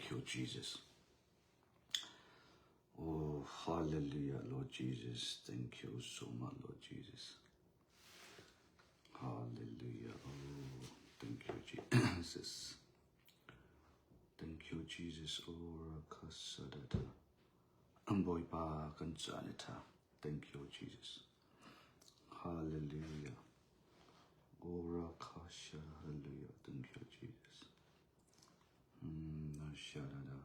Thank you, Jesus. Oh, hallelujah, Lord Jesus. Thank you so much, Lord Jesus. Hallelujah. Oh, thank you, Jesus. Thank you, Jesus. Oh, rakasadata. Bawipa kan caan i tha. Thank you, Jesus. Hallelujah. Oh, rakasha. Hallelujah. Thank you, Jesus. Mm, shadada.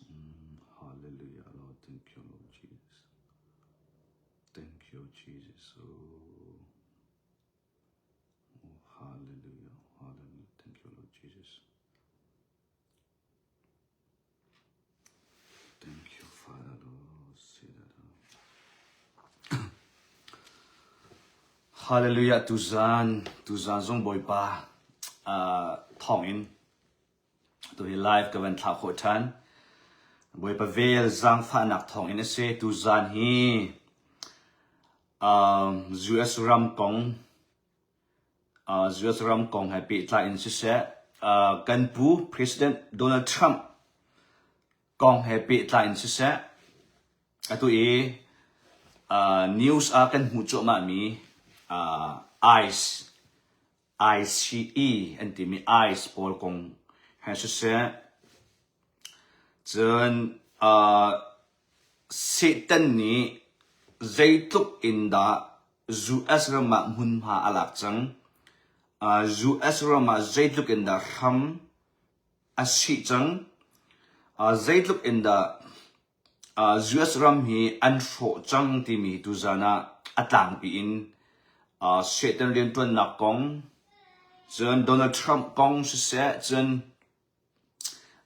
Mm, hallelujah, Lord. Thank you, Lord Jesus. Thank you, Jesus. Oh, oh hallelujah. Hallelujah. Thank you, Lord Jesus. Thank you, Father, Lord. Hallelujah. Tuzan, tuzan zong Bawipa uh, thawngin Tu hi live ka van thlah khawh ṭhan. Bawipa vel zaangfahnak thawngin a si. Tuzaan hi um, US ram kong uh, US ram kong he pehtlai in siseh, uh, kan pu President Donald Trump kong he pehtlai in siseh, atu i uh, news ah kan hmuh cuahmahmi uh, ICE ICE an timi ICE pawl kong he siseh, cun uh, Satan nih zeitluk in dah US ram ah hmunhma a lak cang, uh, US ram ah zeitluk in dah hram a sih cang, uh, zeitluk in dah US ram hi an hrawh cang timi tuzan ah a tlangpi in Satan rianṭuannak kong, cun Donald Trump kong siseh, cun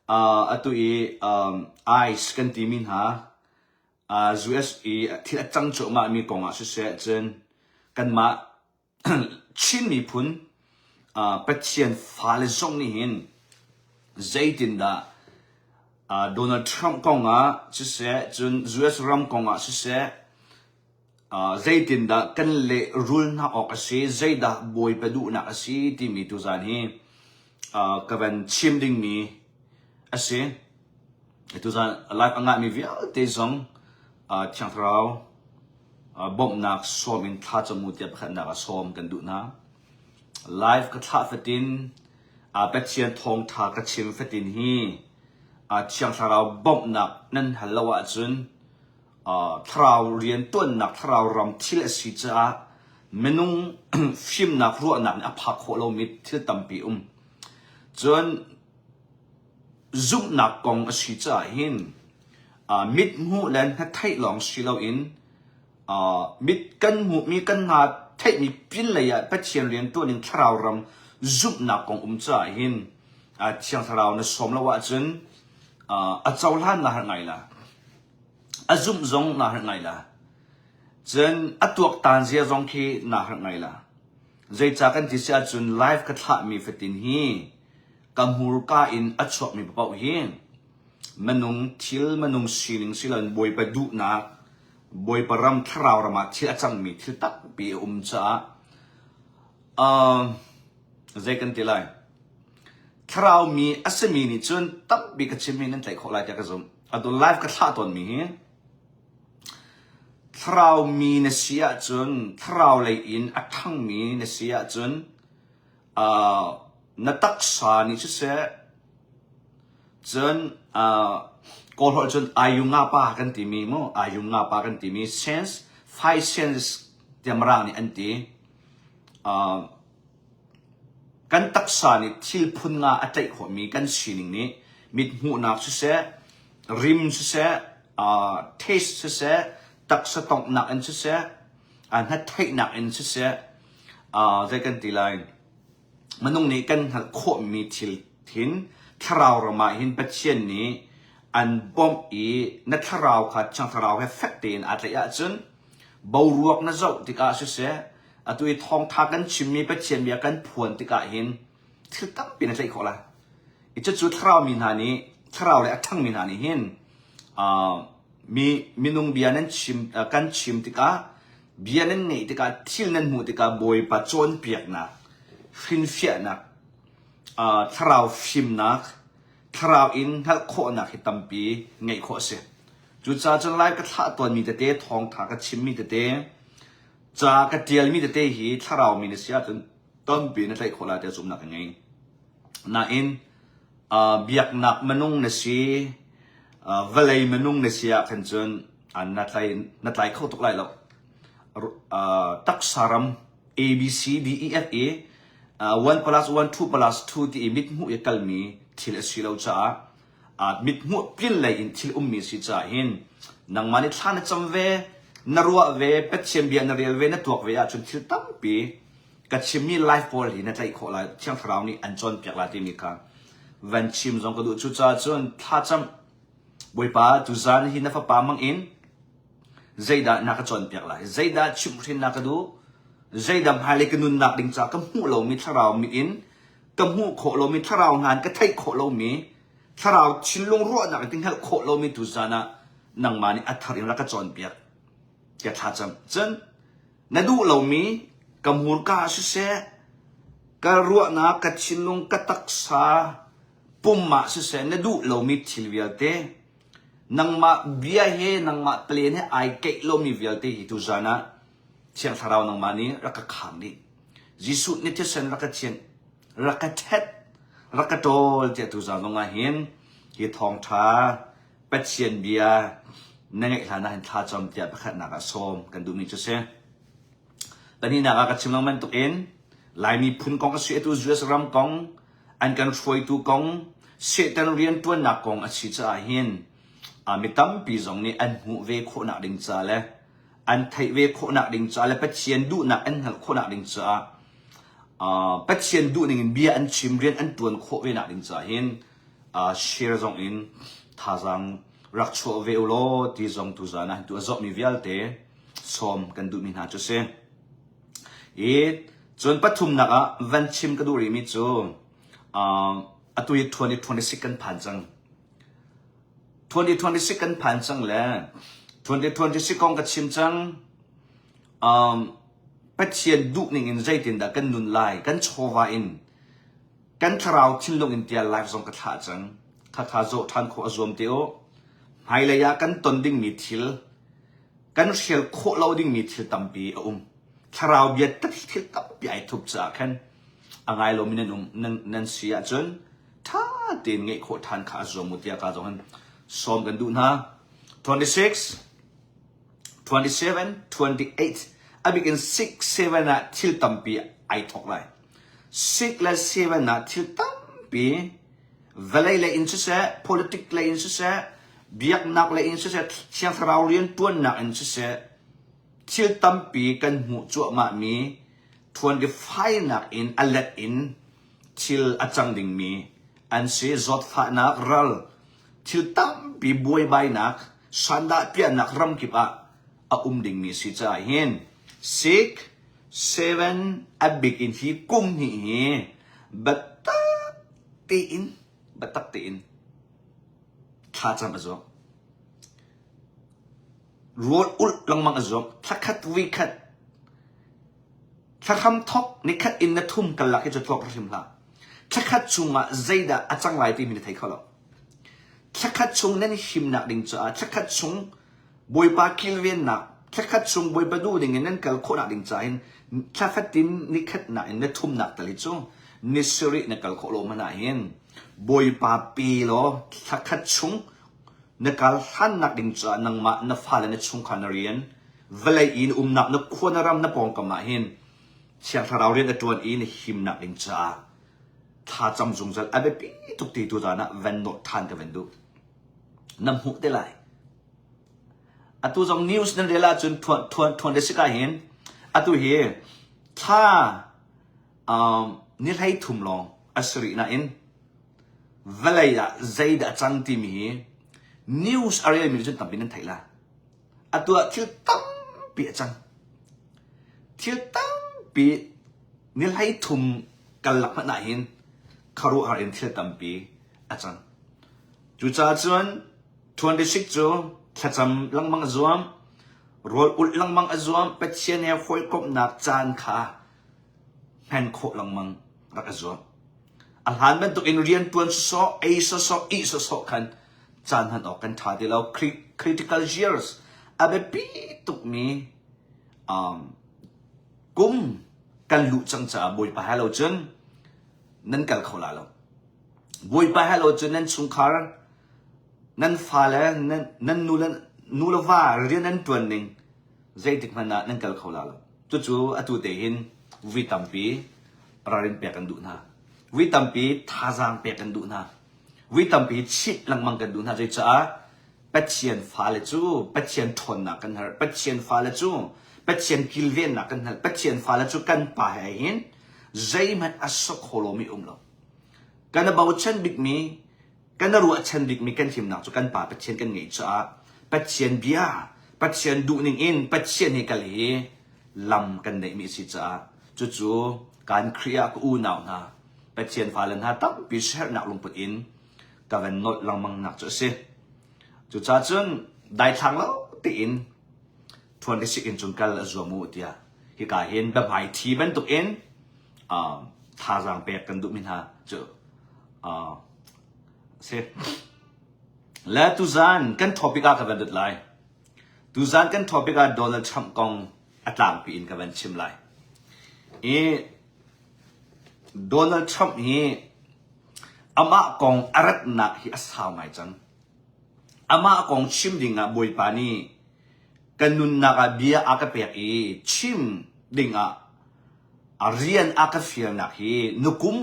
atu i ICE kan timi hna US i thil a cang cuahmahmi kong ah siseh, cun kanmah Chin miphun Pathian fale zong nih hin zeitindah Donald Trump kongah siseh, cun US ram kongah siseh, zeitindah kan lehrul hna awk a si, zeidah Bawipa duhnak a si timi tuzaan hi ka van chim dingmi a si. Tuzaan live a ngahmi vialte zong Thiang Thlarau bawmhnak sawm in thlacam u tiah pakhatnak ah sawm kan duh hna. Live ka thlah fatin Pathian thawngtha ka chim fatin hi Thiang Thlarau bawmhnak nan hal lo ahcun thlarau riantuannak thlarau ram thil a si caah minung fimnak ruahnak nih a phak khawh lomi thil tampi um. Cun zumhnak kong a si caah hin mithmuh le hnatheih lawng si loin mit kan hmuhmi kan hna theihmi pinlei ah Pathian rianṭuan in thlarau ram zumhnak kong um caah hin Thiang Thlarau na sawm lo ahcun a cohlan na harh ngai la. A zumh zong na harh ngai la. Cun a tuaktan zia zong khi na harh ngai la. Zeicah kan ti si ahcun live ka thlahmi fatin hi ka hmurka in a chuakmi paoh hi minung thil minung sining siloin Bawipa duhnak Bawipa ram thlarau ram ah thil a cangmi thil tampi a um caah uh, zei kan ti lai thlarau mi a simi nih cun tampi ka chimmi nan tlaih khawh lai tiah ka zumh atu live ka thlah tawnmi hi thlarau mi na si ahcun thlarau lei in a ṭhangmi na si ahcun uh, na taksa nih siseh cun uh, Kawl holh cun ayunga pa kan timi mu ayunga pa kan timi sense five sense tiah Mirang nih an ti uh, kan taksa nih thil phun nga a tlaih khawhmi kan sining nih mit hmuhnak siseh rim siseh uh, taste siseh taksa tonghnak in siseh uh, hnatheihnak in siseh uh, zei kan ti lai minung nih kan hngalh khawhmi thil thin thlarau ram ah hin Pathian nih an bawmh i na thlarau kha Thiang Thlarau he fek tein aa tlaih ahcun boruak na zoh tikah siseh atu i thawngtha kan chimmi Pathian bia kan phuan tikah hin thil tampi na tlaih khawh lai. I cucu thlarau mi hna nih thlarau le a ṭhangmi hna nih hin uh, mi minung bia nan chim uh, kan chim tikah bia nan ngeih tikah thil nan hmuh tikah Bawipa cawnpiaknak hrinfiahnak. Thlarau fimnak, thlarau in hngalh khawhnak hi tampi ngeih khawh a si. Cucaah cun lai ka thlah tawnmi tete, thawngtha ka chimmi tete, ca ka tialmi tete hi thlarau mi na si ahcun tampi na tlaih khawh lai tiah zumhnak ka ngei. Nain biaknak minung na si, vawlei minung na si ah khan cun na tlai na tlai kho tuk lai lo. Taksa ram A B C D E F E 1 plus 1 2 plus 2 ti i mithmuh i kalmi thil a si lo caah mithmuh tlin lei in thil ummi si caah hin nangmah nih thla na cam ve na ruah ve Pathian bia na rel ve na tuak ve ahcun thil tampi ka chimmi life pawl hi na tlaih khawh lai Thiang Thlarau nih an cawnpiak lai timi kha van chim zong ka duh cucaah cun thlacam Bawipa tuzan hi na fapa hmang in zeidah na ka cawnpiak lai zeidah chimhhrin na ka duh zeidah hmailei ka nunnak ding ca ka hmuh lomi thlarau mit in ka hmuh khawh lomi thlarau hna in ka theih khawh lomi thlarau thinlung ruahnak in ka hngalh khawh lomi tuzan ah nangmah nih a thar in rak ka cawnpiak tiah thlacam cun na duh lomi ka hmurka ah siseh ka ruahnak ka thinlung ka taksa pum ah siseh na duh lomi thil vialte nangmah bia he nangmah plan he ai keih lomi vialte hi tuzan ah Thiang Thlarau nangmah nih rak ka khang dih. Jesuh nih thisen rak ka thianh, rak ka ṭhet, rak ka ṭawl tiah tuzan zong ah hin hi thawngṭha Pathian bia na ngeih hlan ah hin thlacam tiah pakhatnak ah sawm kan duhmi cu si. Pahnihnak ah ka chim lengmang bantuk in Laimi phun kong a si atu US ram kong an kan hruaitu kong Satan rianṭuannak kong a si caah hin mi tampi zong nih an hmuh ve khawhnak ding ca le an theih ve khawhnak ding caah le Pathian duhnak an hngalh khawhnak ding caah Pathian duhning in bia an chim rian an ṭuan khawh ve nak ding caah hin share zong in thazaang rak chuah ve u law ti zong tuzaan ah tu a zawhmi vialte sawm kan duhmi hna cu si. I cun pathumnak ah van chim ka duh rihmi cu atu hi 2026 kan phan cang. 2026 kan phan cang le 2026 kong ka chim cang. Um, Pathian duhning in zeitindah kan nun lai, kan chawva in, kan thlarau thinlung in tiah live zong ka thlah cang. Khakha zawh ṭhan khawh a zuam te u. Hmailei ah kan ton dingmi thil, kan hrial khawh lo dingmi thil tampi a um. Thlarau bia thil tampi ai thup caah khan a ngai lomi nan um nan, nan si ahcun ṭha tein ngeih khawh ṭhan kha a zuam u tiah ka zong in sawm kan duh hna. 26 27 28 a bik in 6 7 ah thil tampi ai thawk lai. 6 le 7 ah thil tampi vawlei lei in siseh, politic lei in siseh, biaknak lei in siseh, thiang thlarau rianṭuannak in siseh, thil tampi kan hmuh cuahmahmi 25 nak in a let in thil a cang dingmi an si. Zawtfahnak ral, thil tampi buaibainak, sandah piahnak ramkip ah a um dingmi si caah hin 6, 7 a bik in hi kum hnih hi biatak tein biatak tein thlacam a zuam. Rawl ulh lengmang a zuam. Thlakhat vuikhat thlahram thok nikhat in na thum kal lak hi cu tuak hrim hlah. Thlakhat chungah zeidah a cang lai timi na thei kho lo. Thlakhat chung nan himnak ding caah thlakhat chung Bawipa kilvennak thlakhat chung Bawipa duh ding in nan kal khawhnak ding caah hin thla fatin nikhatnak in na thumnak tal hi cu ni sarih na kal khawh lo hmanh ah hin Bawipa pe law thlakhat chung na kal hlannak ding caah nangmah na fale na chungkhar na rian vawlei i na umnak na khua na ram na pawngkam ah hin Thiang Thlarau rian a ṭuan i na himnak ding caah thlacam zungzal a biapi tuk ti tu zan ah van nawh ṭhan ka van duh. Na hmuh te lai. Atu zong news nan rel ahcun thuan thuan thuan le sika hin atu hi thla um, ni hlei thum lawng a si rih nain vawlei ah zeidah a cang timi hi news a relmi cun tampi nan theih lai. Atu ah thil tampi a cang. Thil tampi ni hlei thum kal lak hmanh ah hin khuaruahhar in thil tampi a cang. Cucaah cun 26 cu thlacam lengmang a zuam, rawl ulh lengmang a zuam, Pathian he hawikomhnak caan kha hman khawh lengmang rak a zuam. A hlan bantuk in rian tuan sawsawh, ei sawsawh, ih sawsawh khan caan hman awk kan tha ti lo. Critical years a biapi tukmi um, kum kan luh cang caah Bawipa he lo cun nan kal kho la lo. Bawipa he lo cun nan chungkhar, nan fale, nan, nan nu le nu le va rian nan tuan ning zeitik hmanh ah nan kal kho la lo. Cucu atu te hin vui tampi ralrin pek kan duh hna. Vui tampi thazaang pek kan duh hna. Vui tampi chimh lengmang kan duh hna. Zeicaah Pathian fale cu Pathian ṭhawnnak kan herh. Pathian fale cu Pathian kilvennak kan herh. Pathian fale cu kan pa he hin zeihmanh a sok kho lomi um lo. Kan i bochan bikmi, kan i ruahchan bikmi kan himnak cu kan Pa Pathian kan ngeih caah Pathian bia, Pathian duhning in Pathian he kal hi lam kan neihmi a si caah cucu kan Khrih ah ka unau hna, Pathian fale hna tampi siaherhnak lungput in ka van nolh lengmang nak cu a si. Cucaah cun daithlang lo tein ṭhuan ka sik in cun kal a zuam u tiah hika hin biahmai thi bantuk in um, thazaang pek kan duhmi hna cu uh, si. Le tuzan kan topic ah ka van lut lai. Tuzan kan topic ah Donald Trump kong a tlangpi in ka van chim lai. I Donald Trump hi Amah kong a ratnak hi a sau ngai cang. Amah kong chim dingah Bawipa nih ka nunnak ah bia a ka pek i chim dingah a rian a ka fialnak hi na kum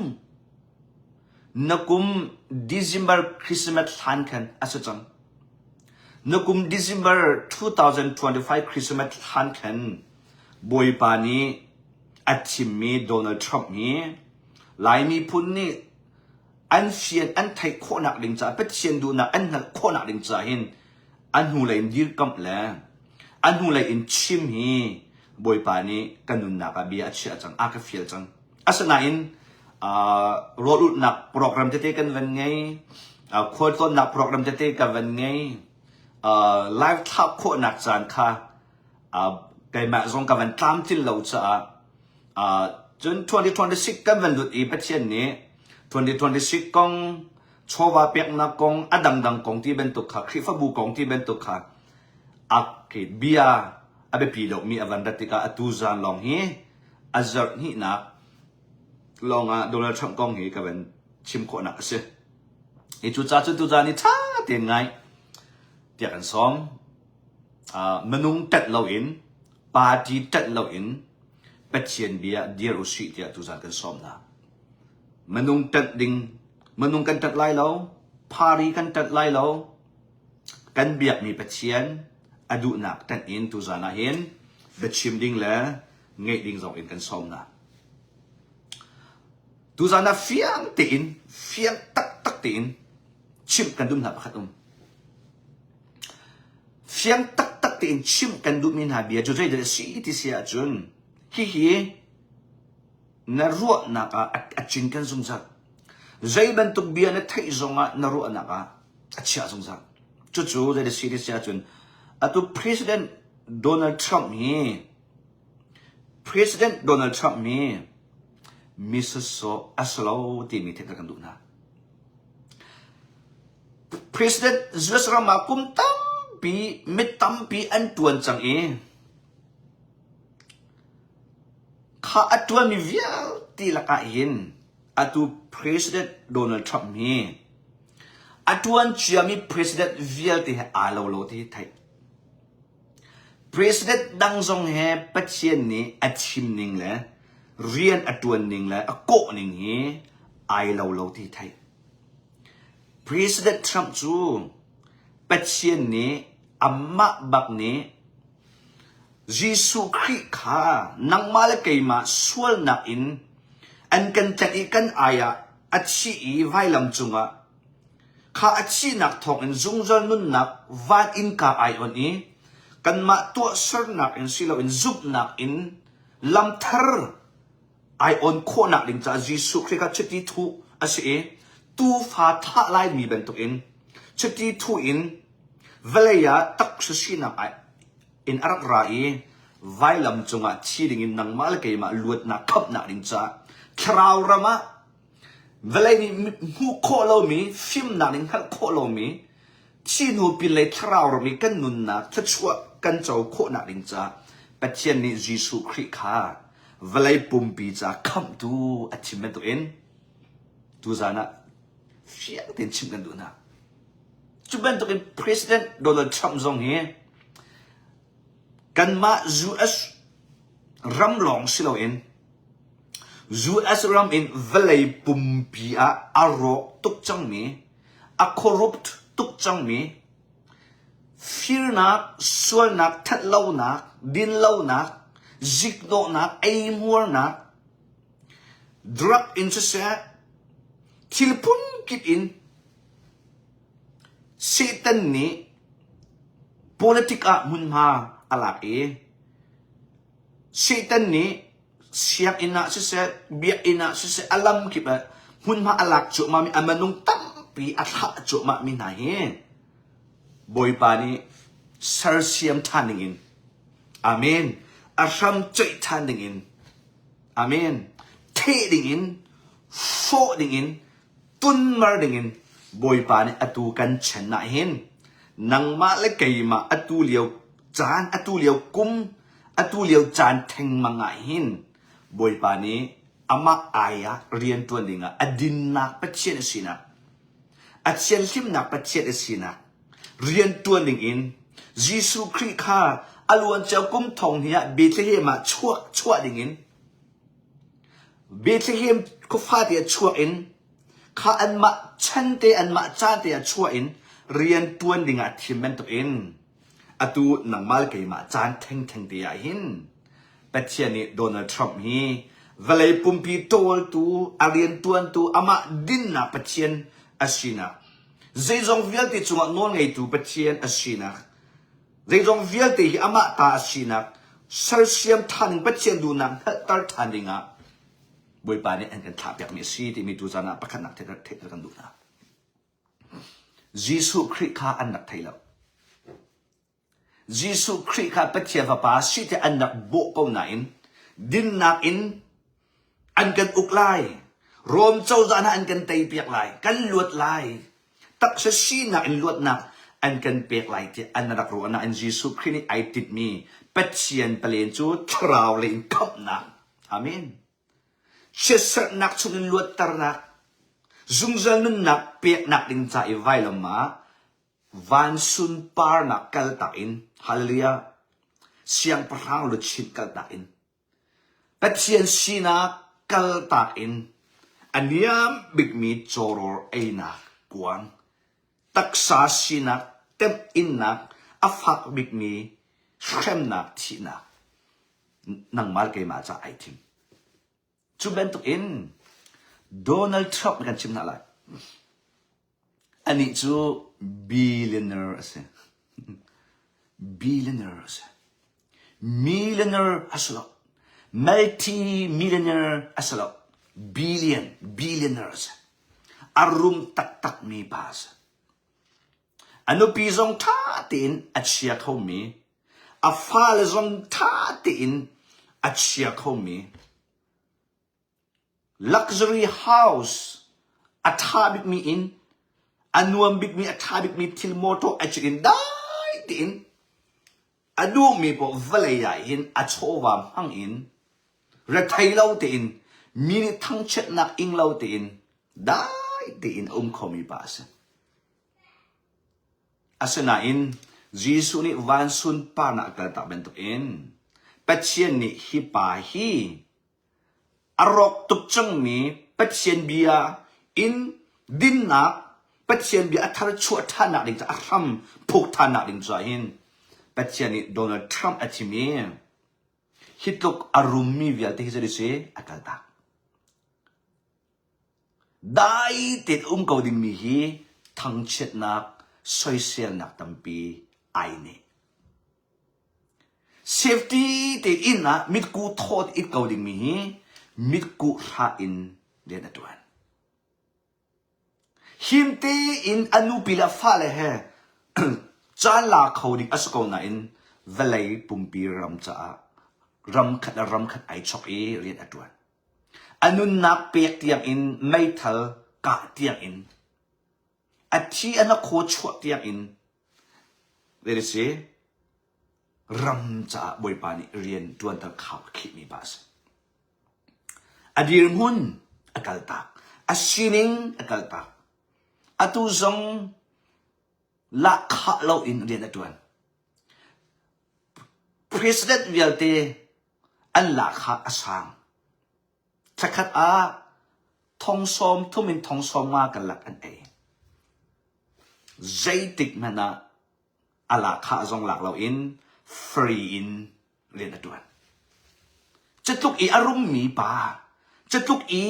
na kum December Christmas hlan khan a si cang. Na kum December 2025 Christmas hlan khan Bawipa nih a thimmi Donald Trump hi Lai miphun nih an fian an theih khawhnak ding caah Pathian duhnak an hngalh khawhnak ding caah hin a hnulei in dirkamh le a hnulei in chim hi Bawipa nih ka nunnak ah bia a chiah cang, a ka fial cang. Asinain uh, rawlulhnak program tete kan van ngei, uh, khualtlawnnak program tete kan van ngei, uh, live thlak khawhnak caan kha uh, keimah zong ka van tlamtlin lo caah Uh, cun 2026 kan van lut i Pathian nih 2026 kong chawva peknak kong a dangdang kong ti bantuk kha Khrihfabu kong ti bantuk kha a bia a biapi deuhmi a van rat tikah atu zan lawng hi a zarh hnihnak lawngah Donald Trump kong hi ka van chim khawhnak a si. Hi cu ca cu tuzan i ṭha tein ngai tiah kan sawm. Uh, minung ṭanh loin party ṭanh loin Pathian bia dir u sih tiah tuzan kan sawm hna. Minung ṭanh ding, minung kan ṭanh lai lo, phari kan ṭanh lai lo, kan biakmi Pathian a duhnak ṭanh in tuzan ah hin biachim ding le ngeih ding zong in kan sawm hna. Tuzan ah fiang tein, fiang taktak tein chimh kan duh hna pakhat um. Fiang taktak tein chimh kan duhmi hna bia cu zeidah a si ti si ahcun hihi na ruahnak ah a cinken zungzal. Zei bantuk bia na theih zongah na ruahnak ah a chiah zungzal. Cucu zeidah a si ti si ahcun atu President Donald Trump hi President Donald Trump hi mi sawsawh a si lo timi theih kan duh hna. President US ram ah kum tampi mi tampi an tuan cang i kha a tuanmi vialte lakah hin atu President Donald Trump hi a tuan ciami president vialte he aa lo lo ti hi theih. President dang zong he Pathian nih a thim ning le rian a tuan ning le a kawh ning hi ai lo lo ti theih. President Trump cu Pathian nih amah bak nih Jesuh Khrih kha nangmah le keimah sualnak in an kan tlaih i kan ai ah a thih i vailam cungah kha a thihnak thawngin zungzal nunnak van innka ai on i kanmah tuahsernak in si loin zumhnak in lamthar ai on khawhnak ding caah Jesuh Khrih kha chiti thuh a si i tuufa thah laimi bantukin chiti thuh in vawlei ah taksa sinak in a rak ra i vailam cungah thi dingin nangmah le keimah luatnak khamhnak ding caah thlarau ram ah. Vawlei nih hmuh khawh lomi, fimnak nih hngalh khawh lomi, thi hnu pinlei thlarau ram i kan nunnak thluachuah kan co khawhnak ding caah Pathian nih Jesuh Khrih kha vawlei pumpi ca khamhtu a thim bantukin tuzan ah fiang tein chimh kan duh hna. Cu bantukin President Donald Trump zong hi kanmah US ram lawng si loin US ram in vawlei pumpi ah a rawk tuk cangmi, a corrupt tuk cangmi, firnak, sualnak, thatlonak, dinlonak, ziknawhnak, eihmuarnak, drug in siseh, thil phunkip in Satan nih politic ah hmunhma a lak i Satan nih sianginn ah siseh, biakinn ah siseh, a lam kip ah hmunhma a lak cuahmahmi a minung tampi a thlah cuahmahmi hna hi Bawipa nih sersiam ṭhan dingin Amen. A hram coih ṭhan dingin Amen. Theh dingin, hrawh dingin, tunmar dingin Bawipa nih atu kan chan ah hin nangmah le keimah atu lio caan, atu lio kum, atu lio caan thengmang ah hin Bawipa nih amah ai ah rian ṭuan dingah a dinnak Pathian a sinak, a thianhlimnak Pathian a sinak rian ṭuan dingin Jesuh Khrih kha a luancia kum thong hnih ah Bethlehem ah chuak chuah dingin Bethlehem khuafate ah chuak in kha anmah chan te anmah caan te ah chuah in rian ṭuan dingah thim bantukin atu nangmah le keimah caan thengtheng te ah hin Pathian nih Donald Trump hi vawlei pumpi ṭawltu a rianṭuantu amah dinnak Pathian a sinak zeizong vialte cungah nawlngeitu Pathian a sinak Zeizong vialte hi amah ta a sinak sersiam ṭhan in Pathian duhnak hngalhter ṭhan dingah Bawipa nih an kan thlahpiakmi a si timi tuzan ah pakhatnak theihter kan duh hna. Jesuh Khrih kha an rak thei lo. Jesuh Khrih kha Pathian Fapa si tiah an rak bawh ko nain dinnak in an kan uk lai. Rom cozah hna an kan teipiak lai. Kan luat lai. Taksa sinak in luatnak an kan pek lai tiah an rak ruah nain Jesuh Khrih nih ai tinhmi Pathian palen cu thlarau lei in khamhnak. Amen. Chiatserhnak chungin luatternak, zungzal nunnak peknak ding ca i vailam ah van sunparnak kaltak in, hallelujah, siangpahrang luchin kaltak in, Pathian sinak kaltak in a niam bikmi cawrawl einak kuang, taksa sinak temhinnak a fak bikmi hremnak thihnak nangmah le keimah caah ai thim. Cu bantuk in Donald Trump kan chim hna lai. Anih cu billionaire a si. Billionaire a si. Millionaire a si lo. Multi-millionaire a si lo. Billion, billionaire a si. A rum taktakmi pa a si. A nupi zong ṭha tein a chia khomi, a fale zong ṭha tein a chia khomi, Luxury house a ṭha bikmi inn, a nuam bikmi a ṭha bikmi thil motor a cit in dai tein a duhmi paoh vawlei ah hin a chawva hmang in rethei lo tein mi nih thangchiatnak ing lo tein dai tein a um khomi pa a si. Asinain Jesuh nih van sunparnak a kaltak bantukin Pathian nih hi pa hi A rawk tuk cangmi Pathian bia in dinnak, Pathian bia a tharchuah ṭhannak ding caah a hram phuk ṭhannak ding caah hin Pathian nih Donald Trump a thim i hi tluk a rummi vialte hi zei si a kaltak. Dai tein um ko dingmi hi thangchiatnak, soiselnak tampi ai neh. Safety te inn ah mitku thawt it ko dingmi hi mitku hlah in rian a ṭuan. Him tein a nupi le a fale he caan la kho ding a si ko nain vawlei pumpi ram caah ram khat le ram khat ai chok i rian a ṭuan. A nunnak pek tiangin meithal kah tiangin a thi a hnakhaw chuah tiangin zei a si ram caah Bawipa nih rian ṭuanter khau a khihmi pa a si. A dirhmun a kaltak. A sining a kaltak. Atu zong lahkhah loin rian a ṭuan. President vialte an lahkhah a sang. Thlakhat ah thong sawm thum in thong sawm nga karlak an ei. Zeitik hmanh ah a lahkhah zong lak loin free in rian a ṭuan. Cutluk i a rummi pa, cutluk i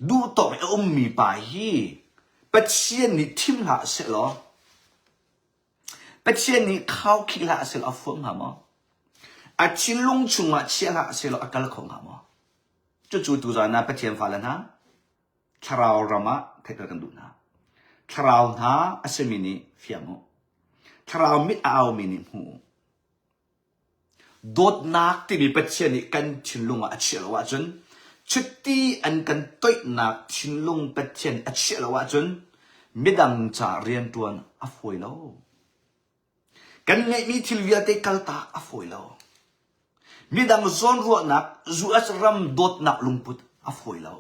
duhtawk i a ummi pa hi Pathian nih thim hlah sehlaw, Pathian nih khaukhih hlah sehlaw a fuam hnga maw? A thinlung chungah chia hlah sehlaw a kal kho hnga maw? Cucu tuzan ah Pathian fale hna, thlarau ram ah theihter kan duh hna. Thlarau hna a simi nih fiang u. Thlarau mit a aumi nih hmu u. Dawtnak timi Pathian nih kan thinlung ah a chiah lo ahcun chiti an kan toihnak thinlung Pathian a chiah lo ahcun midang ca rianṭuan a fawi lo. Kan ngeihmi thil vialte kaltak a fawi lo. Midang zawnruahnak US ram dawtnak lungput a fawi lo.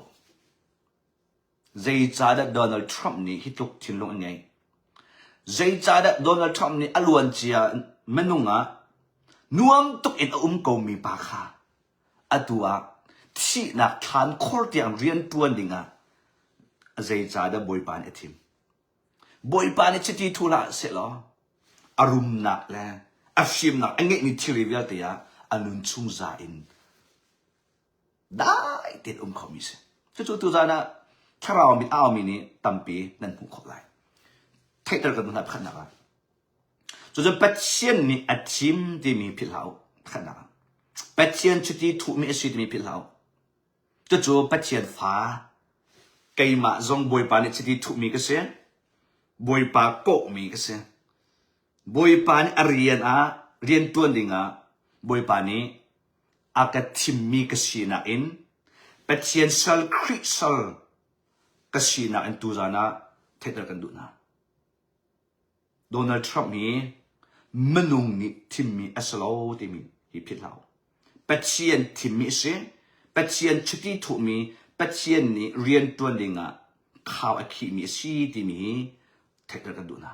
Zeicahdah Donald Trump nih hi tluk thinlung a ngeih? Zeicahdah Donald Trump nih a luancia minung ah nuam tuk in a um komi pa kha atu ah thihnak thlan khor tiang rian ṭuan dingah zeicahdah Bawipa nih a thim? Bawipa nih chiti thu hlah sehlaw a rumnak le a fimnak a ngeihmi thilri vialte ah a nun chung za in dai tein um khomi si. Cucu tuzan ah thlarau mit aumi nih tampi nan hmuh khawh lai. Theihter kan duh hna pakhatnak ah. Cucun Pathian nih a thim timi philh hlah u. Pakhatnak ah. Pathian chiti thuhmi a si timi philh hlah u. Cucu Pathian fa keimah zong Bawipa nih chiti thuhmi ka si. Bawipa kawhmi ka si. Bawipa nih a rian ah rian tuan dingah Bawipa nih a ka thimmi ka sinak in Pathian sal Khrih sal ka sinak in tuzan ah theihter kan duh hna. Donald Trump hi minung nih thimmi a si lo timi hi philh hlah u. Pathian thimmi a si. Pathian chiti thuhmi, Pathian nih rian ṭuan dingah khau a khihmi a si timi hi theihter kan duh hna.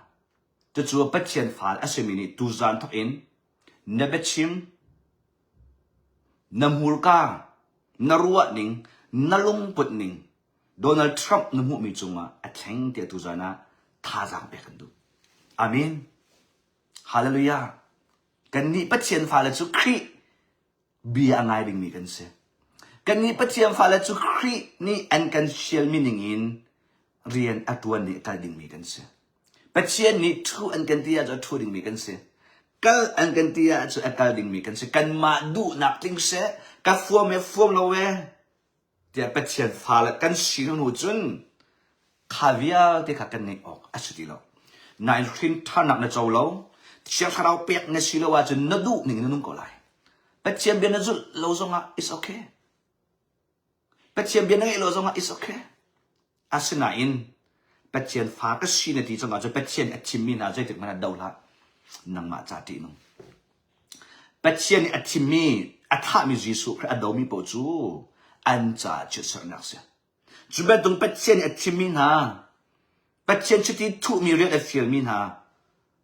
Cucu Pathian fal a simi nih tuzan thawk in na biachim, na hmurka, na ruahning, na lungput ning Donald Trump na hmuhmi cungah a thleng tiah tuzan ah thazaang pek kan duh. Amen. Hallelujah. Kannih Pathian fale cu Khrih bia a ngai dingmi kan si. Kannih Pathian fale cu Khrih nih an kan fialmi ningin rian a ṭuan i a kal dingmi kan si. Pathian nih ṭhu an kan ti ahcun a ṭhu dingmi kan si. Kal an kan ti ahcun a kal dingmi kan si. Kanmah duhnak tling seh, ka fuam e fuam lo e, tiah Pathian fale kan si hnu cun kha vialte kha kan ngeih awk a si ti lo. Nain hrinṭhannak na co lo, Thiang Thlarau pek na si lo ahcun na duh ning in na nung ko lai. Pathian bia na zulh lo zongah it's okay. Pathian bia na ngeih lo zongah it's okay. Asinain Pathian fa ka si na ti cang ahcun Pathian a thimmi hna zeitik hmanh ah do hlah. Nangmah ca ṭihnung. Pathian nih a thimmi, a thahmi Jesuh Khrih a domi paoh cu an caah chiatserhnak a si. Cu bantuk Pathian nih a thimmi hna, Pathian chiti thuhmi rian a fialmi hna,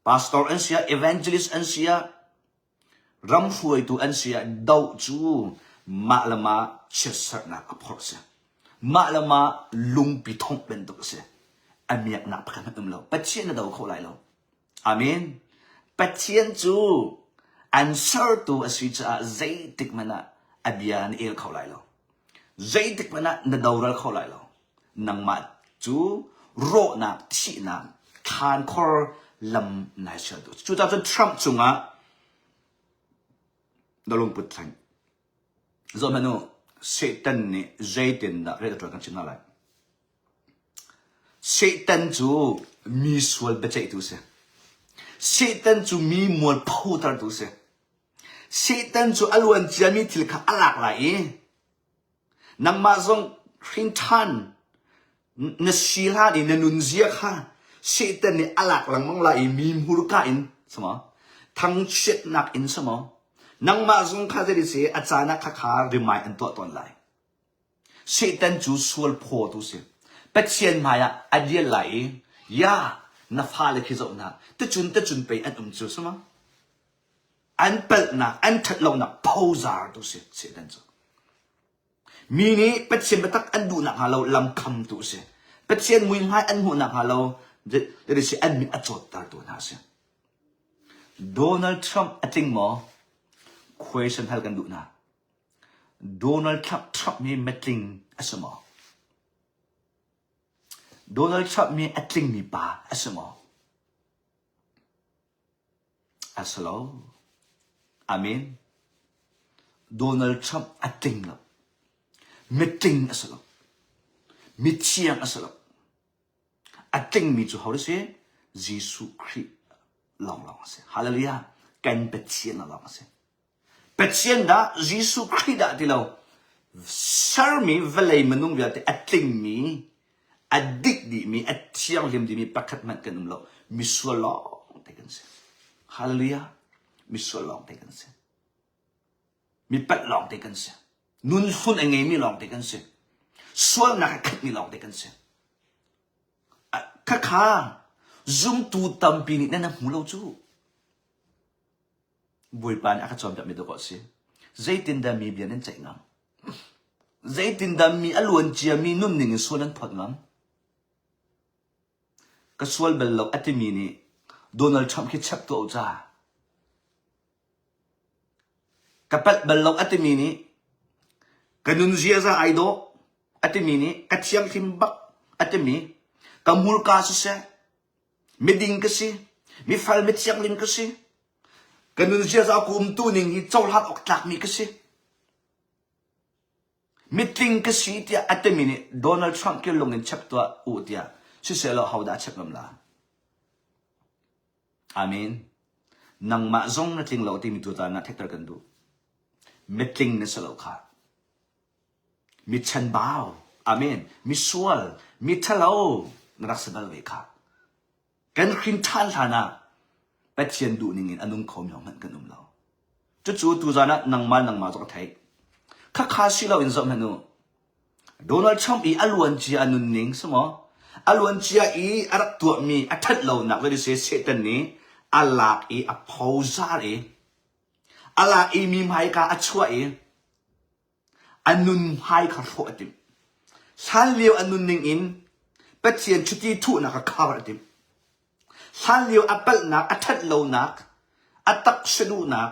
pastor an si ah, evangelist an si ah, ram hruaitu an si ah doh cu mah le mah chiatserhnak a phorh a si. Mah le mah lungpi thongh bantuk a si. A miaknak pakhat hmanh um lo. Pathian na do kho lai lo. Amen. Pathian cu an sertu a si caah zeitik hmanh ah a bia na el kho lai lo. Zeitik hmanh ah na doral kho lai lo. Nangmah cu rawhnak, thihnak, thlankhor lam nai sialtu. Cucaah cun Trump cungah na lungput thleng. Zoh hmanh u, Satan nih zeitindah rian a ṭuan kan chim hna lai. Satan cu mi sual biaceihtu a si. Satan cu mi mualphotertu a si. Satan cu a luan ciami thil kha a lak lai i Nangmah zong hrin ṭhan na si hlan i na nunzia kha Satan nih a lak lengmang lai i mi hmurka in sama thangchiatnak in sama nangmah zong kha zei si a caan ah khakha rimai an tuah tawn lai. Satan cu sual phawtu si. Pathian hmai ah a dial lai i ya na fale khi zoh hna tucun tucun pei an um cu sama an palhnak an ṭhatlonak phozartu si Satan cu. Mi nih Pathian biatak an duh nakhnga lo lam khamtu a si. Pathian muihmai an hmuh nakhnga lo si an mit a cawttertu hna a si. Donald Trump a tling maw? Question hal kan duh hna. Donald Trump, Trump hi mitling a si maw? Donald Trump hi a tlingmi pa a si maw? A si lo. Amen. Donald Trump a tling lo. Mitling a si lo. Mithiang a si lo. A tlingmi cu ho si? Jesuh Khrih lawnglawng a si. Hallelujah. Kan Pathian lawnglawng a si. Pathian dah Jesuh Khrih dah ti lo sermi vawlei minung vialte a tlingmi a dik dihmi a thianghlim dihmi pakhat hmanh kan um lo misual lawng te kan si hallelujah misual lawng te kan si mi palh lawng te kan si nun hlun a ngeimi lawng te kan si sualnak a khatmi lawng te kan si khakha zumtu tampi nih nan hmu lo cu Bawipa nih a ka cawnpiakmi dawh a si. Zeitindah mi bia nan ceih ngam? Zeitindah mi a luan ciami nunning in sual nan phawt ngam? Ka sual bal lo a timi nih Donald Trump khi chep tuah u ca. Ka palh bal lo a timi nih ka nun ziaza ai dawh a timi nih ka thianghlim bak a timi ka hmurka siseh Miding ka si, mifel mithianglim ka si. Ka nun ziaza ka umtu ning hi cohlan awk tlakmi ka si. Mitling ka si tiah a timi nih Donald Trump ke lung in chep tuah u tiah siseh law hodah a chep ngam la? Amen. Nangmah zong na tling lo timi tutan ah theihter kan duh. Mitling na si lo kha. Mi chanbau, amen, misual, mi ṭhalo na rak si bal ve kha. Kan hrin ṭhan hlan ah Pathian duhning in a nung khomi hmanh kan um lo. Cucu tuzan ah nangmah nangmah zong theih. Khakha si loin zoh hmanh u. Donald Trump i a luancia a nunning si maw? A luancia i a rak tuahmi a ṭhat lonak le si Satan nih a lak i a phozar i a lak i mi hmaika a chuah i A nun hmai kha hrawh a timh. Hlanlio a nunning in Pathian chiti thuhnak kha cover a timh. Hlanlio a palhnak, a ṭhatlonak, a taksa duhnak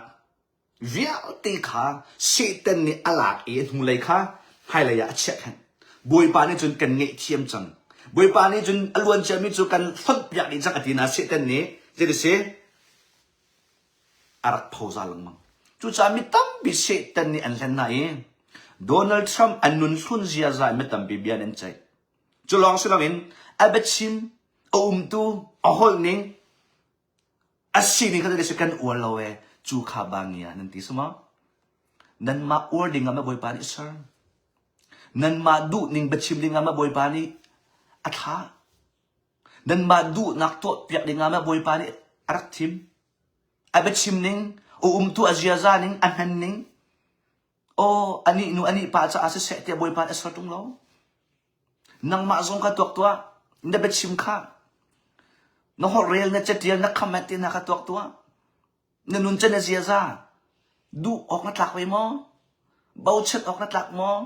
vialte kha Satan nih a lak i a hnulei kha hmailei ah a chiah khan. Bawipa nih cun kan ngaihthiam cang. Bawipa nih cun a luan ciami cu kan hlonhpiak dih cang a ti na Satan nih zei ti si? a rak phoza lengmang. Cucaah mi tampi Satan nih an hlen hna i Donald Trump an nun hlun ziaza in mi tampi bia an ceih. Cu lawng si loin a biachim, a umtu, a holh ning, a sining kha si kan uar lo e cu kha bangia nan ti suma. Nanmah uar ding ah ma Bawipa nih ser. Nanmah duh ning biachim ding ah ma Bawipa nih a thlah. Nanmah duhnak tuahpiak dingah mah Bawipa nih a rak thim. A biachim ning, a umtu a ziaza ning, a hman ning, aw anih nu anih pa caah siseh tiah Bawipa nih a ser ṭung lo. Nangmah zong kha tuak tuah, na biachim kha, na holhrel, na catial, na comment te hna kha tuak tuah. Na nun cu na ziaza duh awk na tlak ve maw? Bochan awk na tlak maw?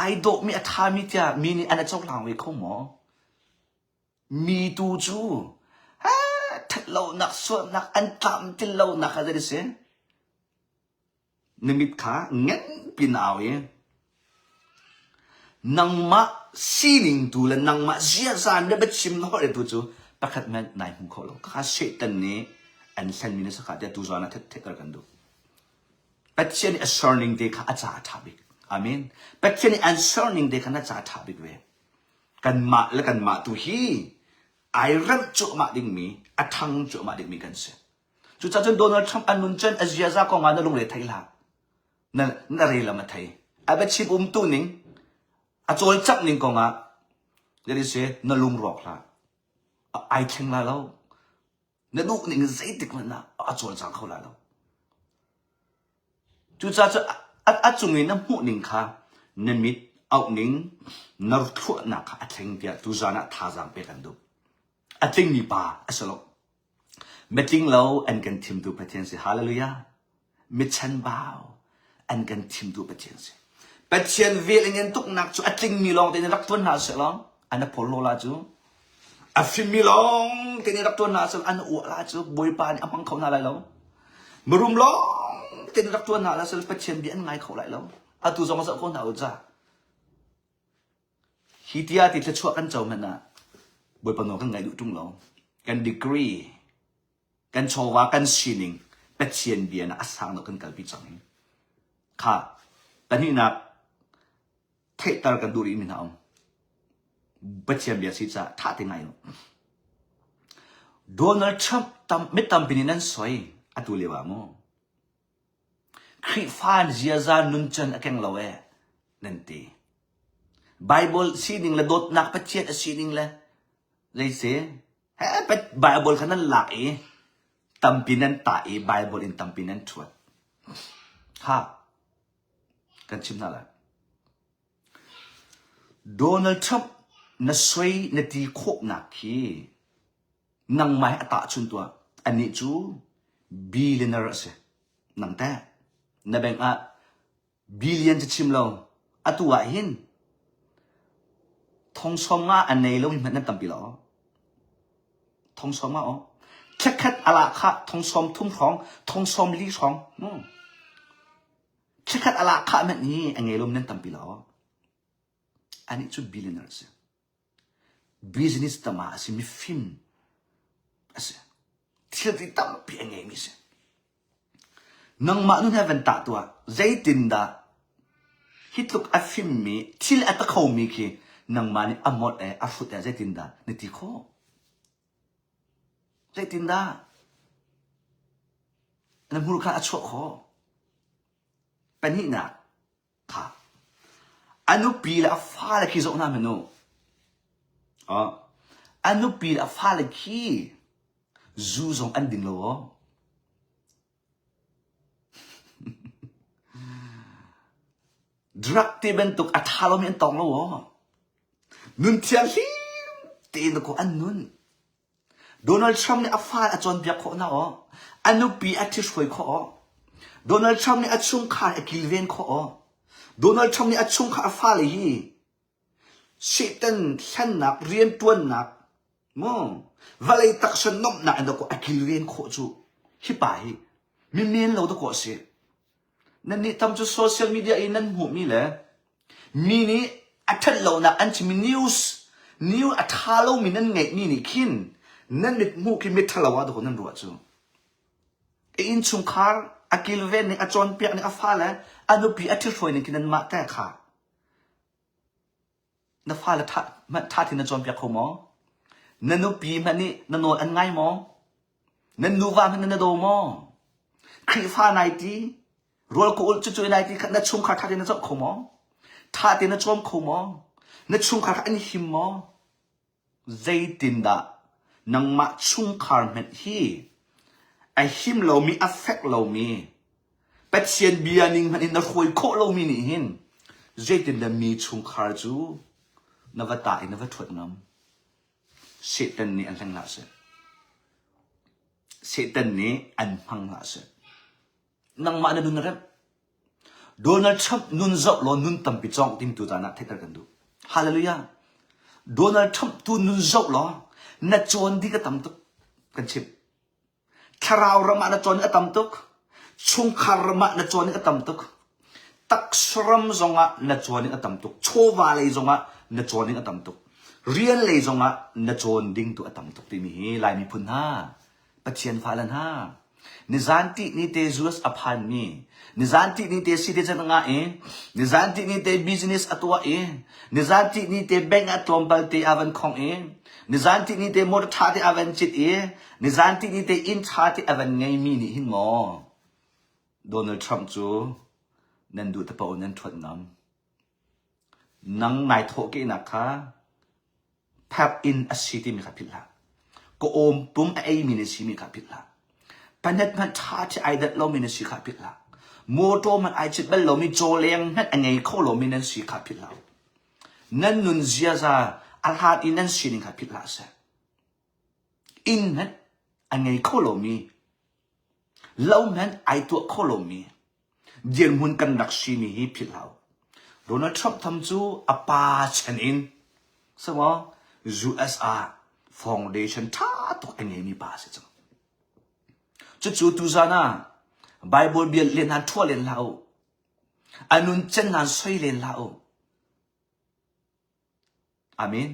Ai dawhmi a ṭhami tiah mi nih an i cohlang ve kho maw? Mi tu cu ṭhatlonak sualnak an tlamtlin lonak kha zei a si? Na mit kha nganpi na au i nangmah sining tu le nangmah ziaza na biachim na holh tu cu pakhat hmanh nai hmu kho lo. Kha Satan nih an hlenmi na si kha tiah tuzaan ah theihter kan duh. Pathian nih a serning te kha a ca a ṭha bik. Amen. Pathian nih an serning te kha na ca a ṭha bik ve. Kanmah le kanmah tu hi ai remh cuahmah dingmi, a ṭhang cuahmah dingmi kan si. Cucaah cun Donald Trump a nun cun a ziaza kong ah na lungre thei hlah. Na, na relam a thei. A biachim umtu ning, a cawlcangh ning kongah, jadi si, na lungrawk hlah. Ai thleng lai lo. Na duh ning zeitik hmanh ah a cawlcang kho lai lo. Cucaah cu a cung i na hmuh ning kha na mit auh ning, na thluahnak kha a thleng tiah tuzaan ah thazaang pek an duh. A tlingmi pa a si lo. Mitling lo an kan thimtu Pathian si. Hallelujah. Michanbau an kan thimtu Pathian si. Pathian vel in ngan tuknak cu a tlingmi lawng tein rak tuan hna seh law an a phol la cu. A fimmi lawng tein rak tuan hna seh an uah la cu Bawipa nih a hmang kho hna lai lo. Mirum lawng tein rak tuan hna la seh Pathian bia an ngai kho lai lo. Atu zong zoh ko hna u ca. Hi tia ti thluachuah kan co hmanh ah Bawipa nawl kan ngaih duh ṭung lo. Kan degree, kan chawva, kan sining Pathian bia na a sang deuh kan kalpi cang hi. Kha pahnihnak theihter kan duh rih mi hna um. Pathian bia si caah tha te ngai u. Donald Trump tam, mi tampi nih nan soi atu lio ah mu. Khrihfa ziaza nuncan a keng lo ee nan ti. Bible sining le dawtnak Pathian a sining le zei si he Bible kha nan lak i tampi nan tah i Bible in tampi nan ṭhuat. Ha kan chim hna lai. Donald Trump na soi na ti khawhnak khi Nangmah hi a tahchun tuah. Anih cu billionaire a si. Nang teh na bank ah billion cu chim lo. Atu ah hin thong sawm nga a nei lomi hmanh nan tampi lo. Thong sawm nga aw. Thlakhat ala kha thong sawm thum hrawng, thong sawm li hrawng. Hmm. Thlakhat ala kha hmanh hi a ngei lomi nan tampi lo. Anih cu billionaire a si. Business tama a si mifim a si. Thil ti tampi a ngeimi si. Nangmah nun he van tah tuah zeitindah hi tluk a fimmi thil a ta khomi khi nangmah nih a molh e a hrut e zeitindah na ti khawh? Zeitindah na hmurka a chuah khawh? Pahnihnak Kha. A nupi le a fale khi zoh hna hmanh u. Oh. A nupi le a fale khi zu zong an ding lo aw. Drug te bantuk a tha lomi an tong lo aw. Nun thianghlim tein ko an nun. Donald Trump nih a fa a cawnpiak khawh hna aw. A nupi a ṭhithruai khawh aw. Donald Trump nih a chungkhar a kilven khawh aw. Donald Trump nih a chungkhar a fale hi Satan hlennak rianṭuannak mu vawlei taksa nuamhnak in dakaw a kilven khawh cu hi pa hi mi men lo dakaw a si. Nannih tam cu social media i nan hmuhmi le Mi nih a ṭhat lonak an chimmi news, news a ṭha lomi nan ngeihmi nih khin nan mithmuh khi miṭhalo ah dawh nan ruah cu. A innchungkhar a kilven ning, a cawnpiak ning, a fale, a nupi a ṭhithruai ning khi nanmah te kha na fale ṭha, hmanh ṭha tein na cawnpiak kho maw? Na nupi hmanh nih na nawl an ngai maw? Nan nuva hmanh na daw maw? Khrihfa nai ti, Rawl ka ulh cucu nai ti kha na chungkhar ṭha tein na zoh kho maw? Ṭha tein na cawm kho maw? Na chungkhar kha an him maw? Zeitindah nangmah chungkhar hmanh hi a him lomi, a fek lomi, Pathian bia ning hmanh in na hruai khawh lomi nih hin zeitindah mi chungkhar cu na va tah i na va ṭhuat ngam? Satan nih an hleng hlah seh. Satan nih an hmang hlah seh. Nangmah na nun na remh. Donald Trump nun zoh law nun tampi cawng tim tu caan ah theihter kan duh. Hallelujah. Donald Trump tu nun zoh law na cawn ding a tam tuk kan chimh. Thlarau ram ah na cawn a tam tuk. Chungkhar ram ah na cawn a tam tuk. Taksa ram zong ah na cawn a tam tuk. Chawva lei zong ah na cawn a tam tuk. Rian lei zong ah na cawn ding tu a tam tuk timi hi Lai miphun hna Pathian fale hna, nizan tihni te US a phanmi, nizan tihni te citizen a ngah i, nizan tihni te business a tuah i, nizan tihni te bank ah tlawmpal te a van khong i, nizan tihni te motor ṭha te a van cit i, nizan tihni te inn ṭha te a van ngeimi nih hin maw Donald Trump cu. Nan duh te paoh nan ṭhuat ngam. Nang nai thawhkehnak kha pherh in a si timi kha philh hlah. Ka awm pum a eimi na simi kha philh hlah. Panet hmanh ṭha ṭhi ai dat lomi na si kha philh hlah. Motor hmanh ai cit bal lomi cawleng hmanh a ngei kho lomi nan si kha philh hlah. Nan nun ziaza a hlat i nan sining kha philh hlah seh. Inn hmanh a ngei kho lomi, lo hmanh ai tuah kho lomi dirhmun kan rak simi hi philh hlah u. Donald Trump tham cu a pa chan in samaw US ah foundation ṭha tuk a ngeimi pa a si cang. Cucu tuzan ah Bible bia len han ṭhua len hlah u. A nun cen han soi len hlah u. Amen.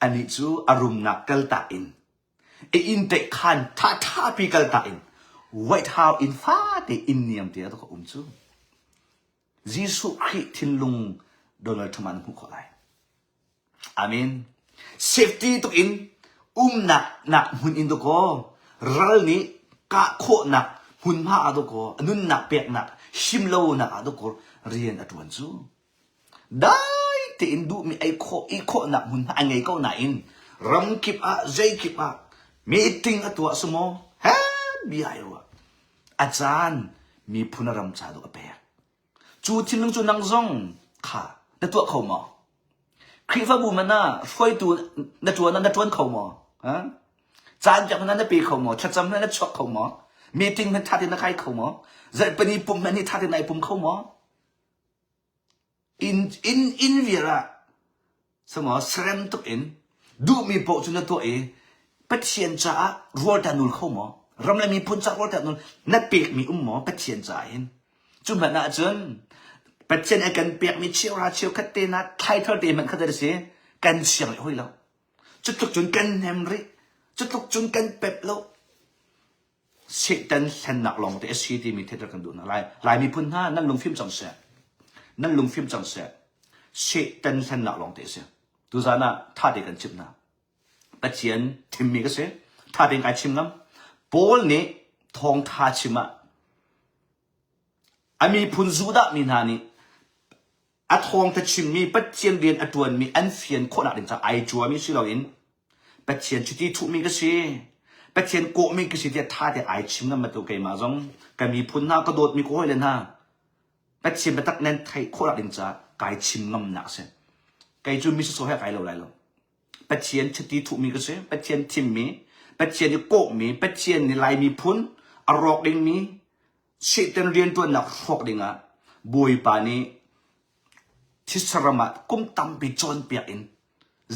Anih cu a rumnak kaltak in, a inn khan ṭhaṭhapi kaltak in, White House inn fate inn niam te ah ka um cu. Jesuh Khrih thinlung Donald Trump ah na hmuh khawh lai. Amen. Safety tuk in umnak nak hmun in dakaw ral nih kah khawhnak hmunhma ah dakaw nunnak peknak him lonak ah dakaw rian a ṭuan cu. Dai tein duhmi ei khawh i khawhnak hmun a ngei ko nain ramkip ah zeikip ah meeting a tuah sumaw he bia ai ruah. A caan miphun a ram ca dawh a pek. Cu thinlung cu nang zong kha na tuah kho maw? Khrihfabu man ah hruaitu na ṭuan ah na ṭuan kho maw? Ha? Caan pek hmanh ah na pe kho maw? Thlacam hmanh na chuak kho maw? Meeting hmanh ṭha tein na kai kho maw? Zarhpini pumh hmanh hi ṭha tein nai pum kho maw? Inn inn inn vial ah samaw serem tuk in duhmi paoh cu na tuah i Pathian caah rawl ta nul kho maw? Ram le miphun caah rawl ta nul na pekmi um maw Pathian caah hin? Cu hmanh ahcun Pathian a kan pekmi cheuhra cheukhat te na thlaithar te hmanh kha a si kan siang rih hoi lo. Cu tluk cun kan hnem rih. Cu tluk cun kan pep lo. Satan hlennak lawng te a si timi theihter kan duh hna lai. Lai miphun hna nan lungfim cang seh. Nan lungfim cang seh. Satan hlennak lawng te a si. Tuzan ah tha te kan chimh hna. Pathian thimmi ka si. Tha tein kai chim ngam. Paul nih thawngtha chim ah a miphun Judah mi hna nih a thawngtha chimmi Pathian rian a ṭuanmi an fian khawhnak ding caah ai cuami si loin Pathian chiti thuhmi ka si Pathian kawhmi ka si tiah ṭha te ai chim ngam bantuk keimah zong ka miphun hna ka dawtmi ka hawile hna Pathian biatak nan theih khawhnak ding caah kai chim ngamnak a si kei cu mi sawsawh he kai lo lai lo Pathian chiti thuhmi ka si Pathian thimmi Pathian i kawhmi Pathian nih Lai miphun a rawk dingmi Satan rianṭuannak hrawk dingah Bawipa nih thisa-ram ah kum tampi cawnpiak in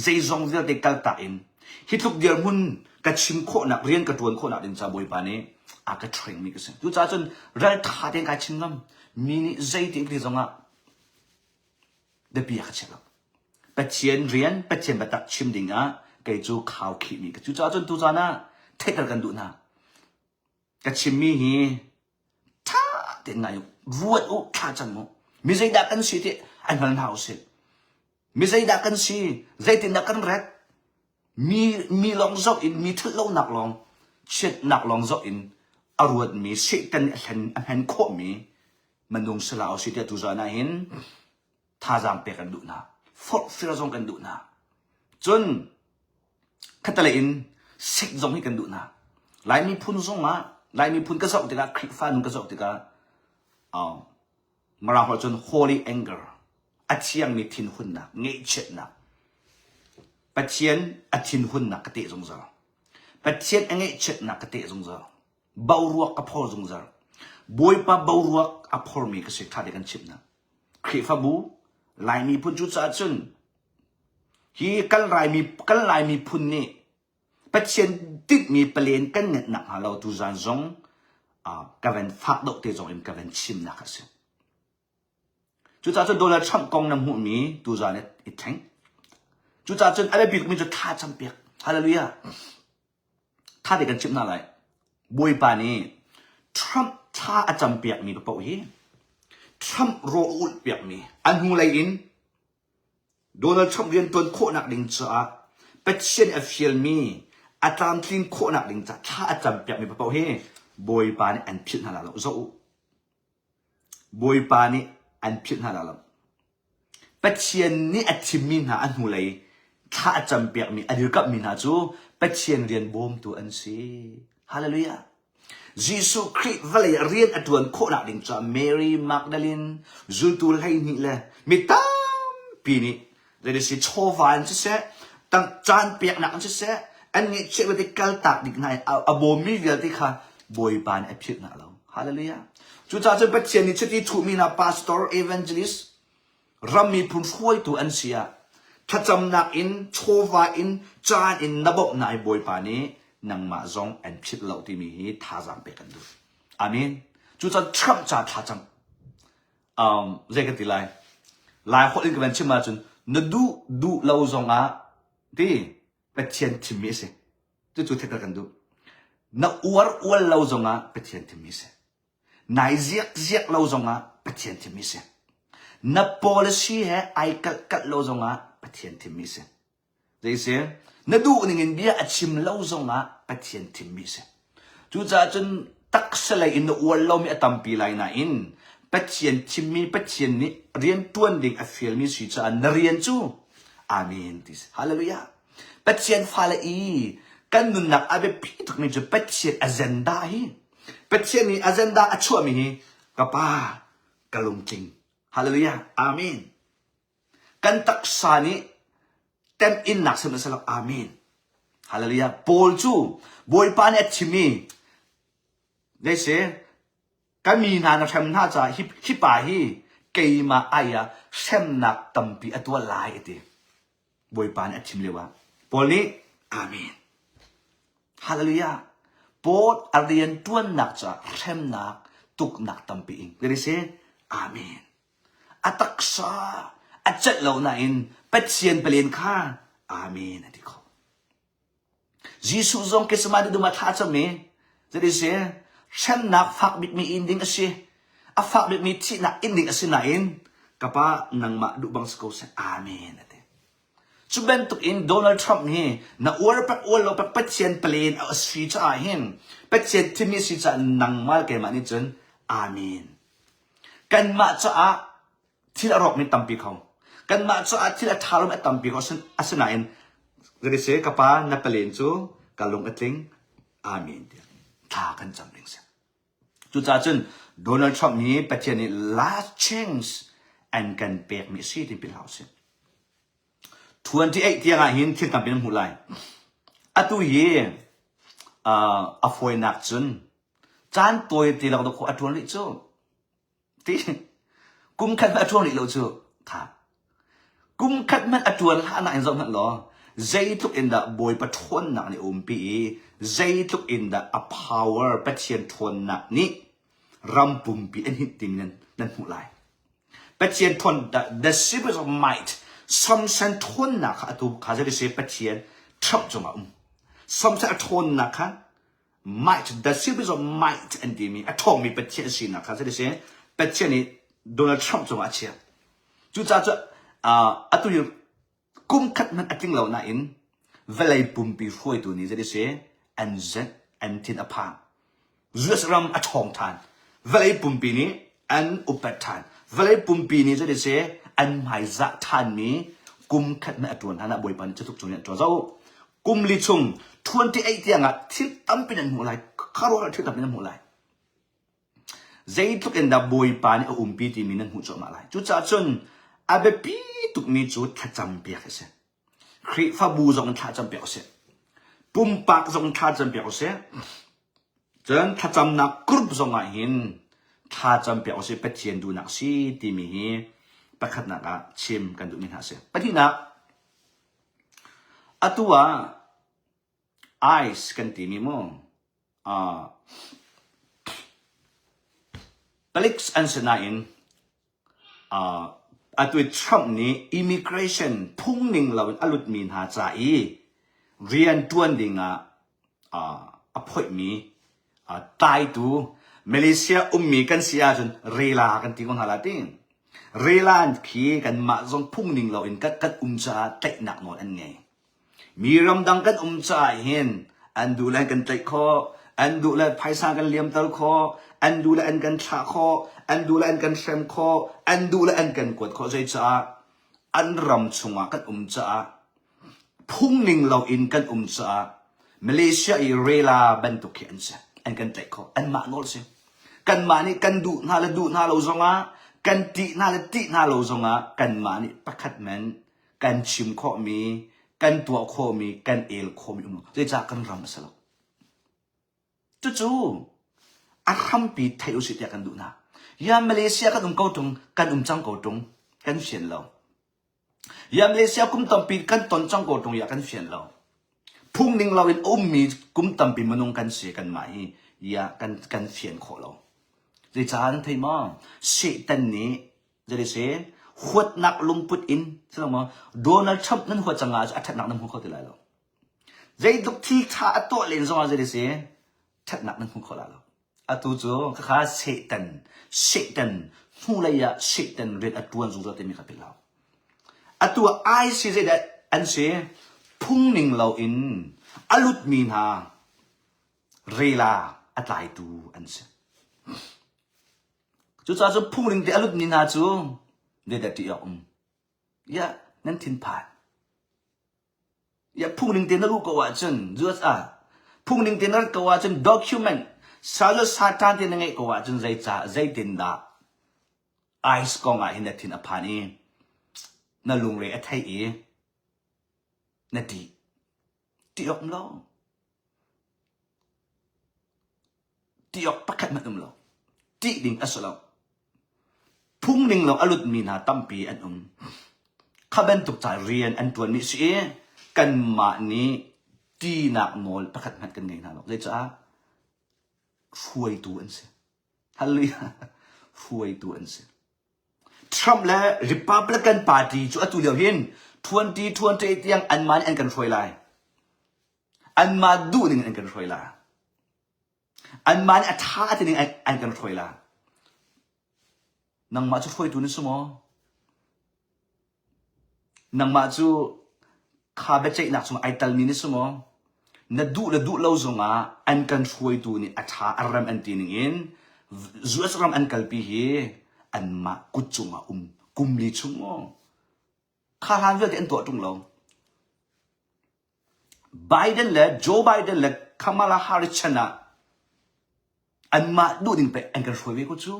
zeizong vialte kaltak in hi tluk dirhmun ka chim khawhnak rian ka ṭuan khawhnak ding ca Bawipa nih a ka train mi ka si. Cucaah cun ralṭha tein kai chim ngam. Mi nih zeitin ka ti zongah biapi a ka chiah lo. Pathian rian, Pathian biatak chim dingah kei cu khaukhihmi ka. Cucaah cun tuzaan ah theihter kan duh hna. Ka chimmi hi ṭha tein ngai u. Ruat u, thla cam u. Mi zeidah kan si ti an hngal hna usih. Mi zeidah kan si, zeitindah kan ret. Mi, mi lawng zoh in, mi ṭhatlonak lawng, chiatnak lawng zoh in a ruatmi, Satan nih a hlen, a hman khawhmi minung si hlah usih tiah tuzaan ah hin thazaang pek kan duh hna. Forhfial zong kan duh hna. Cun Khattelei in sik zong hi kan duh hna. Lai miphun zong ah Lai miphun ka zoh tikah Khrihfa nun ka zoh tikah uh, Mirang holh cun holy anger a thiangmi thinhunnak ngeihchiatnak Pathian a thinhunnak ka teh zungzal. Pathian a ngeihchiatnak ka teh zungzal. Boruak ka phor zungzal. Bawipa boruak a phormi ka si ṭha te kan chimh hna. Khrihfabu Lai miphun cu caah cun Hi kan Laimi, kan Lai miphun nih Pathian tinhmi palen kan ngeih nakhnga lo tuzaan zong uh, ka van fak deuh te zong in ka van chimnak a si. Cucaah cun Donald Trump kong na hmuhmi tuzaan i thleng. Cucaah cun a biapi tukmi cu tha campiak. Hallelujah. Tha te kan chimh hna lai. Bawipa nih Trump thla a campiakmi paoh hi Trump rawl a ulh piakmi a hnulei in Donald Trump riantuan khawhnak ding caah Pathian a fialmi a tlamtlin khawhnak ding caah thla a campiakmi paoh hi Bawipa nih an philh hna lai lo. Zoh u. Bawipa nih an philh hna lai lo. Pathian nih a thimmi hna a hnulei thla a campiakmi a dirkamhmi hna cu Pathian rian bawmtu an si. Hallelujah. Jesuh Khrih vawlei ah rian a ṭuan khawhnak ding caah Mary Magdalene zultu 12 le mi tampi nih zeiti chawva in siseh, caan peknak in siseh, an ngeihchiah vialte kaltak ding hna i a bawmmi vialte kha Bawipa nih a philh hna lo. Hallelujah. Cucaah cun Pathian nih chiti thuhmi hna pastor, evangelist, ram miphun hruaitu an si ah thlacamnak in chawva in caan in na bawmh hna i Bawipa nih nangmah zong an philh lo timi hi thazaang pek kan duh. Amen. Cucaah Trump ca thlacam um, zei kan ti lai Lai holh in ka van chim ahcun na duh duh lo zongah ti Pathian thimmi a si. Cucu theihter kan duh. Na uar ual lo zongah Pathian thimmi a si. Nai ziak ziak lo zongah Pathian thimmi si. Na policy he ai kalh kalh lo zongah Pathian thimmi si. Zei si? Na duh ning in bia a chim lo zongah Pathian thimmi si. Cucaah cun taksa lei in na ual lomi a tampi lai nain Pathian thimmi Pathian nih rian tuan ding a fialmi si caah na rian cu Amen ti si. Hallelujah. Pathian fale i kan nunnak a biapi tukmi cu Pathian agenda hi Pathian nih agenda a chuahmi hi ka pa ka lungtling. Hallelujah. Amen. Kan taksa nih temhinnak sim a si lo. Amen. Hallelujah. Paul cu Bawipa nih a chim i zei si ka mi hna na hrem hna caah hi, hi pa hi keimah ai ah hremnak tampi a tuah lai a ti. Bawipa nih a chim lio ah Paul nih Amen. Hallelujah. Paul a rian ṭuannak caah hremnak tuknak tampi ing. Did he say? Amen. A taksa a celh lo nain Pathian palen kha Amen a ti kho. Jesuh zong Gethsemane dum ah thla a cam i zei si hremnak fak bikmi in ding a si. A fak bikmi thihnak in ding a si nain ka pa nangmah duh bang si ko seh. Amen a ti. Cu bantuk in Donald Trump hi na uar pek uar lo pek Pathian plan a si caah hin Pathian thimmi si caah nangmah le keimah nih cun Amen. Kanmah caah thil a rawkmi tampi kho. Kanmah caah thil a ṭha lomi a tampi kho. Asinain zei si ka pa na palen cu ka lung a tling. Amen tiah thla kan cam ding si. Cucaah cun Donald Trump hi Pathian nih last chance an kan pekmi a si ti pi hlah usih. 28 tiang ah hin thil tampi nan hmuh lai. Atu hi uh, a fawinak cun caan tawi ti lak dawh a ṭuan rih cu. Ti kum khat hmanh a ṭuan rih lo cu kha kum khat hmanh a ṭuan hlah nain zoh hmanh law zeitluk in dah Bawipa ṭhawnnak nih a umpi i zeitluk in dah a power Pathian ṭhawnnak nih ram pumpi a hninh timi nan, nan hmuh lai. Pathian ṭhawn the, the secret of might Samson ṭhawnnak kha atu kha zei si Pathian Trump cungah um. Samson a ṭhawnnak kha might the secret of might an timi a ṭhawngmi Pathian sinak kha zei si Pathian nih Donald Trump cungah a chiah. Cucaah cu atu hi kum khat hmanh a tling lo nain vawlei pumpi hruaitu nih zei si an zenh an thin a phang. US ram a ṭhawng ṭhan. Vawlei pumpi nih an upat ṭhan. Vawlei pumpi nih zei si an hmaizah ṭhanmi kum khat hmanh a ṭuan hlan ah Bawipa nih cutluk cung in a ṭuan. Zoh kum li chung 28 tiang ah thil tampi nan hmuh lai kharuah thil tampi nan hmuh lai zeitluk in dah bawipa nih a umpi timi nan hmuh cuahmah lai cucaah cun a biapi tukmi cu thlacam piak a si Khrihfabu zong in thlacam piak usih pumpak zong in thlacam piak usih cun thlacamnak group zong ah hin thlacam piak usih Pathian duhnak si timi hi pakhatnak ah chim kan duhmi hna a si pahnihnak Atu ah ICE kan timi mu uh, palik an si nain uh, atu i Trump nih immigration phungning loin a lutmi hna ca i rian ṭuan dingah uh, a phoihmi uh, tlaitu Malaysia ummi kan si ahcun rela kan ti ko hna la ti. Rela khi kanmah zong phungning loin kan, kan um caah tlaihnak nawl an ngei. Mi ramdang kan um caah hin an duh le kan tlaih khawh, an duh le phaisa kan liamter khawh, An duh le an kan thlah khawh, an duh le an kan hrem khawh, an duh le an kan kuat khawh. Zeicah an ram chungah kan um caah phungning loin kan um caah Malaysia i rela bantuk khi an si. An kan tlaih khawh. Anmah nawl si. Kanmah nih kan duh hna le duh hna lo zongah, kan ṭih hna le ṭih hna lo zongah kanmah nih pakhat men kan chim khawhmi, kan tuah khawhmi, kan el khawhmi um lo. Zeicah kan ram a si lo. Cucu a hrampi theih usih tiah kan duh hna. Ya Malaysia kan um ko ṭung, kan um cang ko ṭung, kan fian lo. Ya Malaysia kum tampi kan ton cang ko ṭung ya kan fian lo. Phung ning loin a ummi kum tampi minung kan si kanmah hi ya kan kan fian khawh lo. Zeicah nan thei maw? Satan nih zei si huatnak lungput in si maw Donald Trump nan huat cang ah a ṭhatnak nan hmu kho ti lai lo. Zeitluk thil ṭha a tuah len zongah zei si ṭhatnak nan hmu kho lai lo. Atu cu khakha Satan, Satan hnulei ah Satan rian a ṭuan zungzal timi kha philh hau. Atu ah IC zeidah an si? Phungning loin a lutmi hna rela a tlaitu an si. Cucaah cu phungning te a lutmi hna cu zeidah ṭih awk um? Ya, nan thinphan. Ya phungning te na luh ko ahcun US ah phungning te na rat ko ahcun document salo satan te na ngeih ko ahcun zeicah zeitindah ICE kong ah hin na thin a phan i na lungre a theih i na ṭih. Ṭih awk um lo. Ṭih awk pakhat hmanh um lo. Ṭih ding a si lo. Phungning lo a lutmi hna tampi an um. Kha bantuk ca rian an ṭuanmi si i kanmah nih ṭihnak nawl pakhat hmanh kan ngei hna lo. Zeicah? Hruaitu an si. Hallelujah. Hruaitu an si. Trump le Republican Party cu atu lio hin 2028 tiang anmah nih an kan hruai lai. Anmah duh ning an kan hruai lai. Anmah nih a ṭha ti ning an kan hruai la. Nangmah cu hruaitu na si maw? Nangmah cu kha biaceihnak chung ai talmi na si maw? Na duh le duh lo zongah an kan hruaitu nih a ṭha a rem an ti ning in US ram an kalpi hi anmah kut cungah um kum li chung maw? Kha hlan vialte an tuah ṭung lo. Biden le Joe Biden le Kamala Harris chan ah anmah duh ding pei an kan hruai ve ko cu.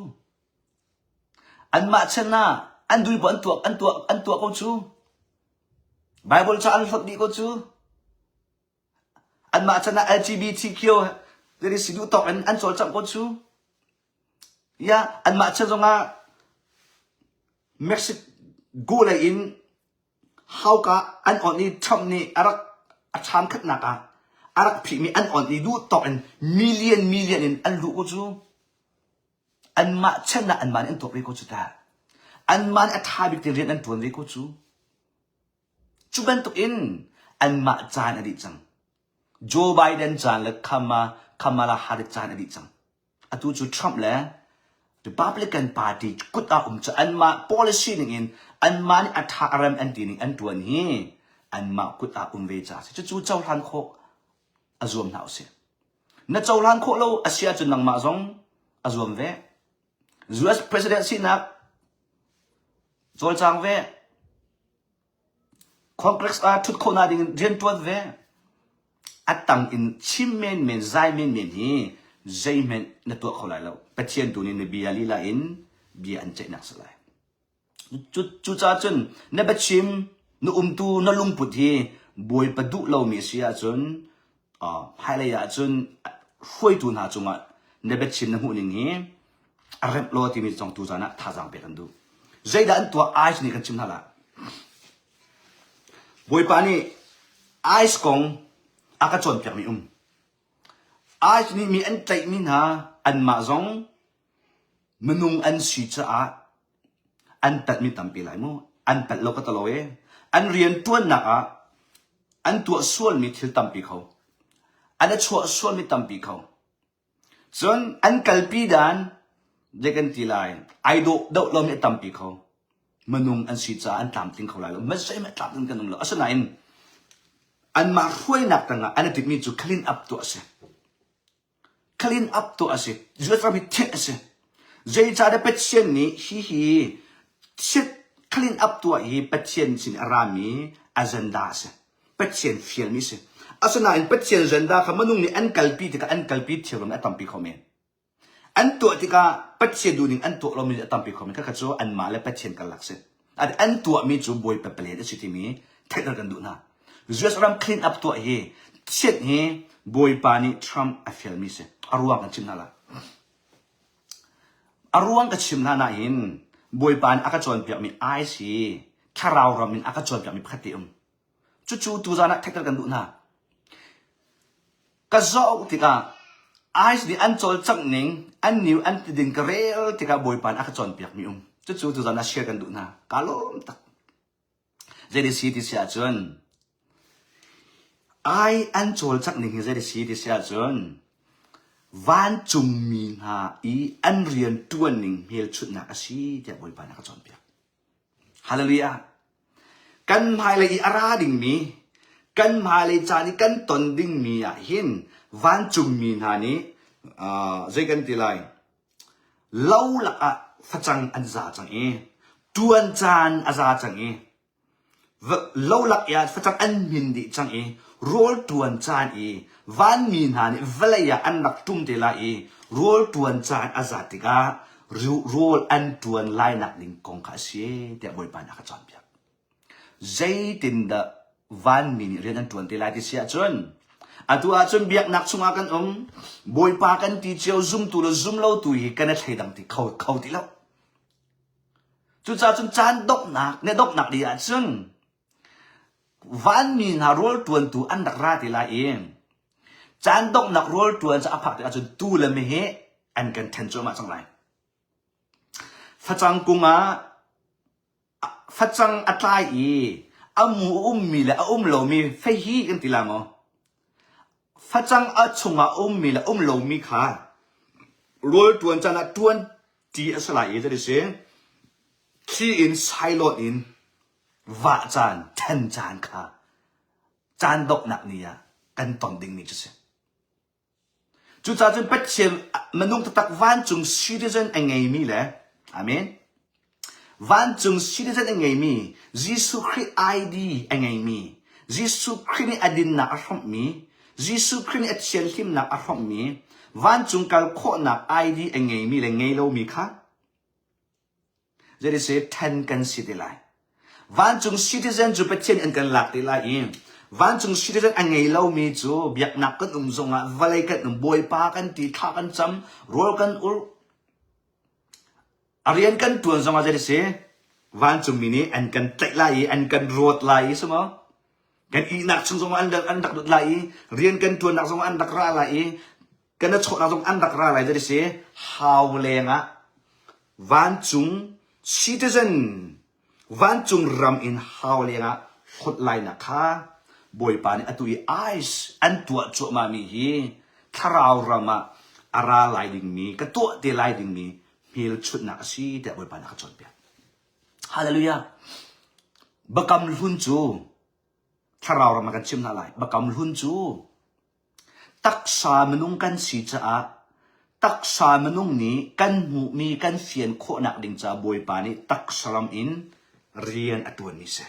Anmah chan ah an duh an tuah an tuah an tuah ko cu. Bible ca an hlot dih ko cu. Anmah chan ah LGBTQ jadi si duh tawk in an cawlcangh ko cu. Ya anmah chan zongah Mexico lei in Hauka an on i Trump nih a rak a ṭham khatnak ah a rak phihmi an on i duh tawk in million million in an luh ko cu. Anmah chan ah anmah nih an tuak ve ko cu ta. Anmah nih a ṭha bik te rian an ṭuan ve ko cu. Cu bantuk in anmah caan a dih cang. Joe Biden caan le Kamala Harris caan a dih cang. Atu cu Trump le Republican Party kut ah um cu anmah policy ning in anmah nih a ṭha a rem an ti ning an ṭuan hi anmah kut ah um ve ca a si. Cucu cohlan khawh a zuam hna usih. Na cohlan khawh lo a si ahcun nangmah zong a zuam ve. US President sinak cawlcang ve. Congress ah ṭhut khawhnak ding in rianṭuan ve. A tang in chim menmen, zai menmen hi zeihmanh na tuah kho lai lo. Pathian tu nih na bia lila in bia an ceihnak si lai. Cucaah cun na biachim, na umtu, na lungput hi Bawipa duh lomi a si ahcun hmailei ah cun hruaitu hna cungah na biachim na hmuh ning hi a remh law timi zong tu zan ah thazaang pek an duh. Zeidah an tuah ICE nih kan chim hna lah. Bawipa nih ICE kong a ka cawnpiakmi um. ICE nih mi an tlaihmi hna anmah zong minung an si caah an palhmi tampi lai mu. An palh lo ka talo e. An rian ṭuannak ah an tuah sualmi thil tampi kho. An a chuah sualmi tampi kho. Cun an kalpi dan zei kan ti lai ai dawh doh lomi a tampi kho. Minung an si caah an tlamtling kho lai lo. Zeihmanh tlamtling kan um lo. Asinain anmah hruainak tangah an i timhmi cu clean up tuah a si. Clean up tuah a si. US ram hi thianh a si. Zeicahtiah Pathian nih hihi thianh clean up tuah hi Pathian sin a rami agenda a si. Pathian fialmi a si. Asinain Pathian agenda kha minung nih an kalpi tikah an kalpi thiam a tampi kho men. An tuah tikah Pathian duhning an tuah lomi a tampi kho men. Khakha cu anmah le Pathian karlak si. An tuahmi cu Bawipa plan a si timi theihter kan duh hna. US ram clean up tuah hi thianh hi Bawipa nih Trump a fialmi si. A ruang kan chim hna lai. A ruang ka chim hna nain Bawipa nih a ka cawnpiakmi IC thlarau ram in a ka cawnpiakmi pakhat te um. Cucu tuzaan ah theihter kan duh hna. Ka zoh tikah ICE nih an cawlcangh ning, an new an ti ding ka rel tikah Bawipa nih a ka cawnpiakmi um. Cucu tuzaan ah share kan duh hna. Kaa lawm tak. Zei si ti si ahcun ai an cawlcangh ning hi zei si ti si ahcun vancungmi hna i an rian ṭuan ning hmelchunhnak a si tiah Bawipa nih a ka cawnpiak. Hallelujah. Kan hmailei i a ra dingmi, kan hmailei caan i kan ton dingmi ah hin vancungmi hna nih uh, zei kan ti lai? Lo lakah facang an za cang i, ṭuan caan a za cang i, lo lak i ah facang an hmin dih cang i, rawl ṭuan caan i vanmi hna nih vawlei ah an rak ṭum te lai i rawl ṭuan caan a zat tikah rawl an ṭuan lainak ding kong kha a si tiah Bawipa nih a ka cawnpiak. Zeitindah vanmi nih rian an ṭuan te lai ti si ahcun atu ahcun biaknak chungah kan um Bawipa kan ti cio zumtu le zumlotu hi kan i thleidang ti kho, kho ti lo. Cucaah cun caan donghnak ne donghnak dih ahcun vanmi hna rawl ṭuantu an rak ra te lai i caan donghnak rawl ṭuan cu a phak tikah cun tuu le meheh an kan ṭhen cuahmah cang lai. Facang kung ah facang a tlai i a mu a ummi le a um lomi fei hi kan ti la maw? Facang a chungah a ummi le um lomi kha rawl ṭuan caan ah ṭuan ṭi a si lai i zei si thli in sailawn in vah caan, ṭhen caan kha caan donghnak ni ah kan ton dingmi cu si. Cucaah cun Pathian minung taktak vancung citizen a ngeimi le Amen. Vancung citizen a ngeimi Jesuh Khrih ID a ngeimi Jesuh Khrih nih a dinnak a hrawmhmi Jesuh Khrih nih a thianhlimnak a hrawmhmi vancung kal khawhnak ID a ngeimi le ngei lomi kha Zeiti ṭhen kan si te lai. Vancung citizen cu Pathian an kan lak te lai i vancung citizen a ngei lomi cu biaknak kan um zongah vawlei kan um bawipa kan ti thla kan cam rawl kan ur a rian kan ṭuan zongah zeiti si vancungmi nih an kan tlaih lai i an kan rawt lai i si maw kan ihnak chung zongah an an rak lut lai i rian kan ṭuannak zongah an rak ra lai i kan a chawhnak zong an rak ra lai zeiti si hau lengah vancung citizen vancung ram in hau lengah hlawt lainak kha Bawipa nih atu i ice an tuah cuahmah mi hi thlarau ram ah a ra lai dingmi ka tuah te lai dingmi hmelchunhnak a si tiah Bawipa nih a ka cawnpiak. Hallelujah. Bakam hlun cu thlarau ram ah kan chim hna lai. Bakam hlun cu Taksa minung kan si caah taksa minung nih kan hmuhmi kan fian khawhnak ding caah Bawipa nih taksa ram in rian a ṭuanmi si.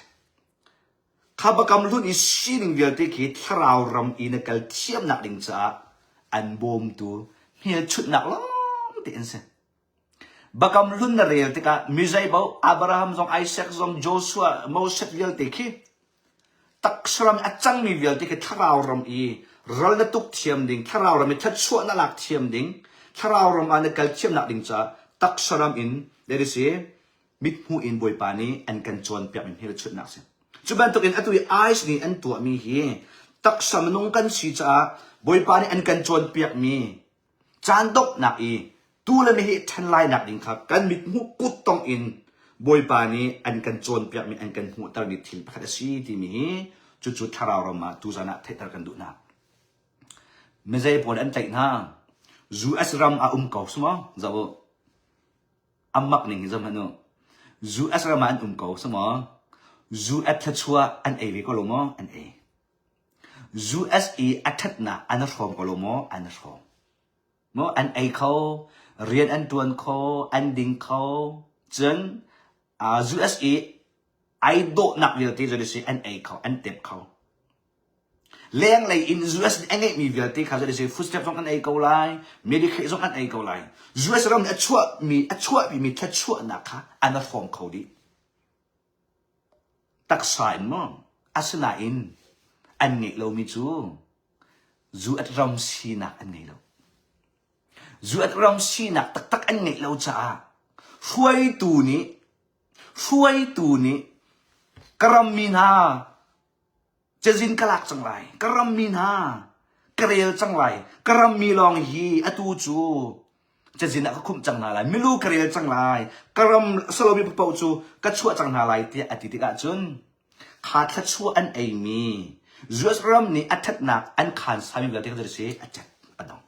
Kha Biakam Hlun i sining vialte khi thlarau ram i na kal thiamnak ding caah an bawmtu hmelchunhnak lawngte an si. Biakam Hlun na rel tikah mi zeipaoh Abraham zong Isaac zong Joshua Moses vialte khi taksaram a cangmi vialte khi thlarau ram i ral na tuk thiam ding thlarau ram i thluachuah na lak thiam ding thlarau ram ah na kal thiamnak ding caah taksaram in there is a mithmuh in Bawipa nih an kan cawnpiak mi hmelchunhnak si. Cu bantukin atu i ICE nih an tuahmi hi taksa minung kan si caah Bawipa nih an kan cawnpiak mi Caan donghnak i tuu le meheh ṭhen lainak ding kha kan mithmuh kuttong in Bawipa nih an kan cawnpiakmi an kan hmuhtermi thil pakhat a si timi hi cucu thlarau ram ah tuzan ah theihter kan duh hna. Mizei pawl an tlaih hna. US ram ah um ko sumaw zoh u. A mak ning hi zoh hmanh u. US ram ah an um ko sumaw. US thluachuah an ei ve ko lo maw? An ei. US i a ṭhatnak an i hrawm ko lo maw? An i hrawm. Maw an ei kho, rian an ṭuan kho, an ding kho. Cun US i ai dawhnak vialte cu si an ei kho, an tep kho. Lenglei in US nih a ngeihmi vialte kha cu si food stamp zong an ei ko lai, Medicaid zong an ei ko lai. US ram nih a chuahmi a chuahpimi thluachuahnak kha an i hrawm kho dih. Taksa in maw? Asinain an ngeih lomi cu US ram sinak an ngei lo. US ram sinak taktak an ngeih lo caah hruaitu nih hruaitu nih ka rammi hna cazin ka lak cang lai, ka rammi hna ka rel cang lai, ka rammi lawng hi atu cu cazin ah ka khumh cang hna lai, milu ka rel cang lai, ka ram salomi paoh cu ka chuah cang hna lai tiah a ti tikah cun kha thluachuah an eimi US ram nih a ṭhatnak an khaan sami vialte kha si a cat a dong.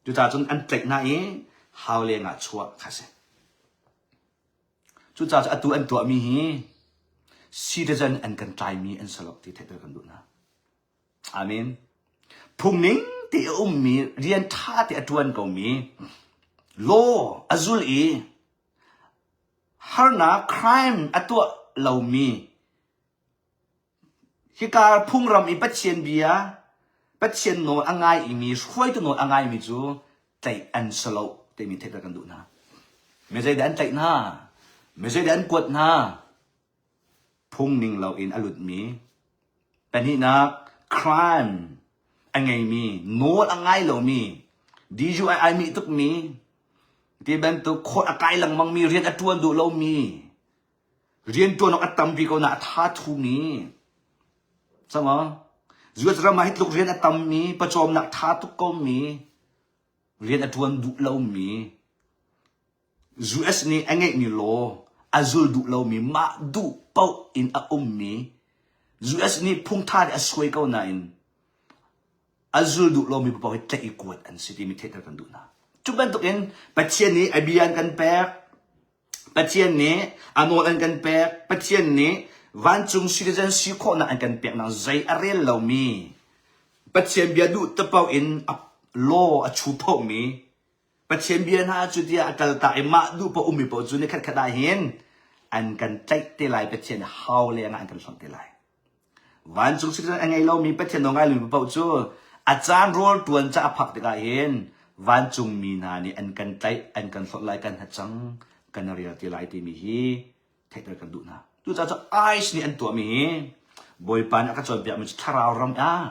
Cucaah cun an tlaih hna i hau leng ah chuah kha si. Cucaah cu atu an tuahmi hi citizen an kan tlaimi an si lo ti theihter kan duh hna. Amen. Phungning ti a ummi rian ṭha te a ṭuan komi law a zul i harnak crime a tuah lomi Hika phungram i Pathian bia, Pathian nawl a ngai imi, hruaitu nawl a ngaimi cu tlaih an si lo timi theihter kan duh hna. Mi zeidah an tlaih hna? Mi zeidah an kuat hna? Phung ning loin a lutmi. Pahnihnak, crime a ngeimi, nawl a ngai lomi, DUI ai mih tukmi, ti bantuk court a kai lengmangmi, rian a ṭuan duh lomi, Rianṭuan awk a tampi ko na a tha thumi. Cama, US ram ah hi tluk rian a tammi, pawcawmnak tha tuk komi, rian a ṭuan duh lomi, US nih a ngeihmi law a zul duh lomi, mah duh paoh in a ummi, US nih phungtha nih a suai ko nain a zul duh lomi paoh hi tlaih i kuat an si timi theihter kan duh hna. Cu bantukin Pathian nih a bia an kan pek, Pathian nih a nawl an kan pek. Pathian nih vancung citizen si khawhnak an kan peknak zei a rel lomi Pathian bia duh tapaoh in a law a chu phomi Pathian bia hna cu tiah a kaltak i mah duh paoh ummi paoh cu ni khatkhat ah hin an kan tlaih te lai Pathian hau leng ah an kan hlonh te lai. Vancung citizen a ngei lomi Pathian nawl ngai lomi paoh cu a caan rawl ṭuan ca a phak tikah hin vancungmi hna nih an kan tlaih, an kan hlawt lai, kan hacang, kan rial ti lai timi hi theihter kan duh hna. Cucaah cu ICE nih an tuahmi hi Bawipa nih a ka cawnpiakmi cu thlarau ram ah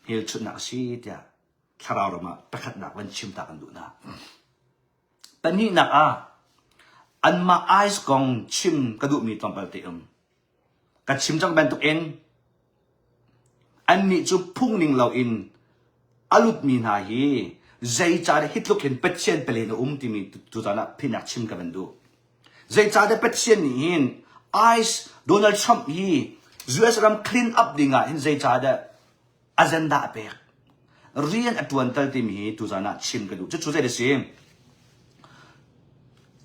hmelchunhnak a si tiah thlarau ram ah pakhatnak van chim ta kan duh hna. Pahnihnak ah anmah ICE kong chim ka duhmi tlawmpal te um. Ka chim cang bantukin annih cu phung ning loin a lutmi hna hi zeicahdah hi tluk hin Pathian palen a um timi tuzaan ah phinak chim ka van duh. Zeicahdah Pathian nih hin ICE Donald Trump hi US ram clean up ding ah hin zeicahdah agenda a pek rian a ṭuan tal timi hi tuzaan ah chim ka duh. Cucu zei a si?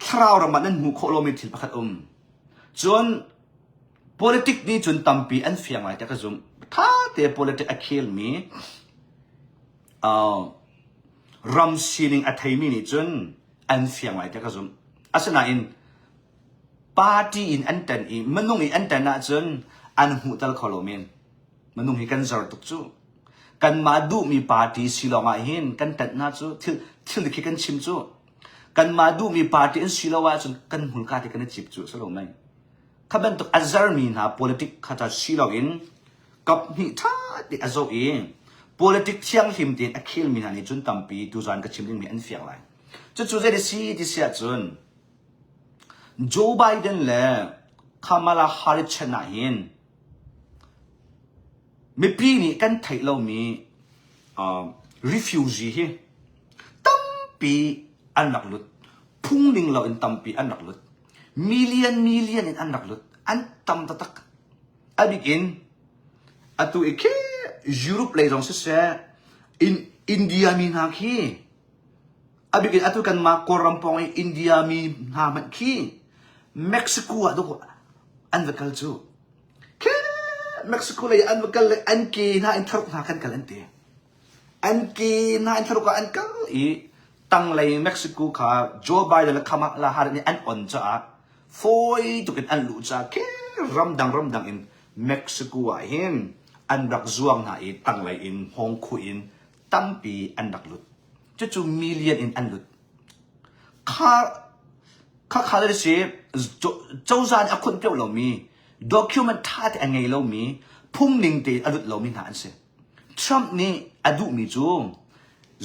Thlarau ram ah nan hmuh khawh lomi thil pakhat um. Cun politic nih cun tampi an fiang lai tiah ka zumh. Tha te politic a khelmi uh, ram sining a theimi nih cun an fiang lai tiah ka zumh. Asinain party in an ṭan i minung i an ṭan ahcun an hmuh tal kho lo men. Minung hi kan zor tuk cu. Kanmah duhmi party si lawng ah hin kan ṭanh hna cu thil thil khi kan chim cu. Kanmah duhmi party an si lo ahcun kan hmurka te kan i cip cu a si lo mei. Kha bantuk a zarmi hna politic kha ca si loin kap hnih ṭha te a zoh i politic thianghlim tein a khelmi hna nih cun tampi tuzaan ka chim dingmi an fiang lai. Cucu zei si ti si ahcun Joe Biden le Kamala Harris chan ah hin Mipi nih kan theih lomi uh, refugee hi tampi an rak lut. Phung ning lo in tampi an rak lut. Million million in an rak lut. An tam taktak. A bik in atu i khi Europe lei zong siseh in India mi hna khi a bik in atu kanmah Kawlram pawng i India mi hna hmanh khi Mexico ah dawk an va kal cu. Khi Mexico lei an va kal le an ke hna in tharuk hna kan kal an ti. An ke hna in tharuk ah an kal i Tanglei Mexico kha Joe Biden le Kamala Harris nih an on caah fawi tuk in an luh caah khi ramdang ramdang in Mexico ah hin an rak zuang hna i tanglei in hmawngkhu in tampi an rak lut. Cucu million in an lut. Kha kha kha le si cozah nih a khunh piak lomi document ṭha te a ngei lomi phungning te a lut lomi hna an si. Trump nih a duhmi cu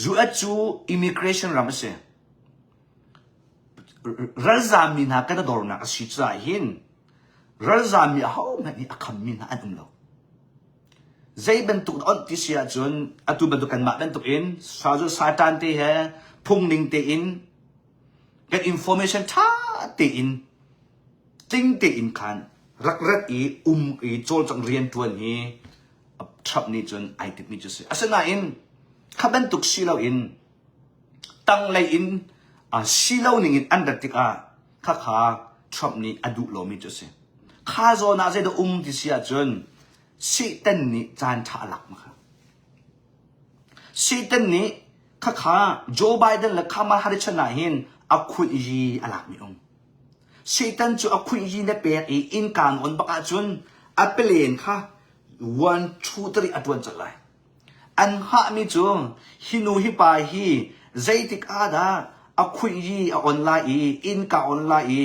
US cu immigration ram a si. Ralzammi hna kan dornak a si caah hin ralzammi ahohmanh nih a khammi hna an um lo. Zei bantuk na onh ti si ahcun atu bantuk kanmah bantuk in satan te he phungning tein kan information ṭha tein tling tein khan rak rat i um i cawlcangh rianṭuan hi Trump nih cun ai timhmi cu a si. Asinain kha bantuk si loin tanglei in si lo ning in an rat tikah khakha Trump nih a duh lomi cu a si. Kha zawn ah zeidah um ti si ahcun Satan nih caan ṭha a lak ma kha. Satan nih khakha Joe Biden le Kamala Harris chan ah hin a khunh yi a lakmi um. Satan cu a khunh yi na pek i innka na on bak ahcun a pelen kha one two three a ṭuan colh lai. An hngahmi cu hi nu hi pa hi zeitik ah dah a khuih i a on lai i innka on lai i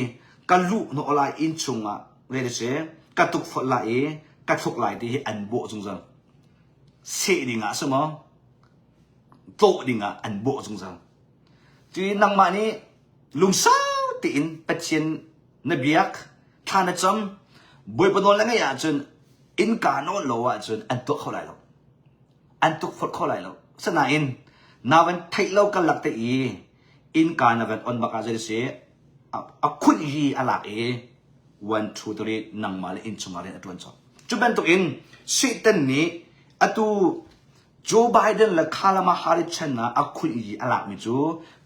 ka luh hnawh lai inn chungah zei si ka tukforh lai i ka thluk lai ti hi an bawh zungzal. Seh ding ah si maw? Tlawh ding ah an bawh zungzal. Cuti nangmah nih lungsau tein Pathian na biak, thla na cam, Bawipa nawl na ngeih ahcun innka nawl lo ahcun an tuah kho lai lo. An tukforh kho lai lo. Sinain na van theih lo karlak te i innka na van on bak ah zei si a khunh hi a lak i one two three nangmah le innchung ah rian a tuan cawk. Cu bantuk in Satan nih atu Joe Biden le Kamala Harris chan ah a khunh i a lakmi cu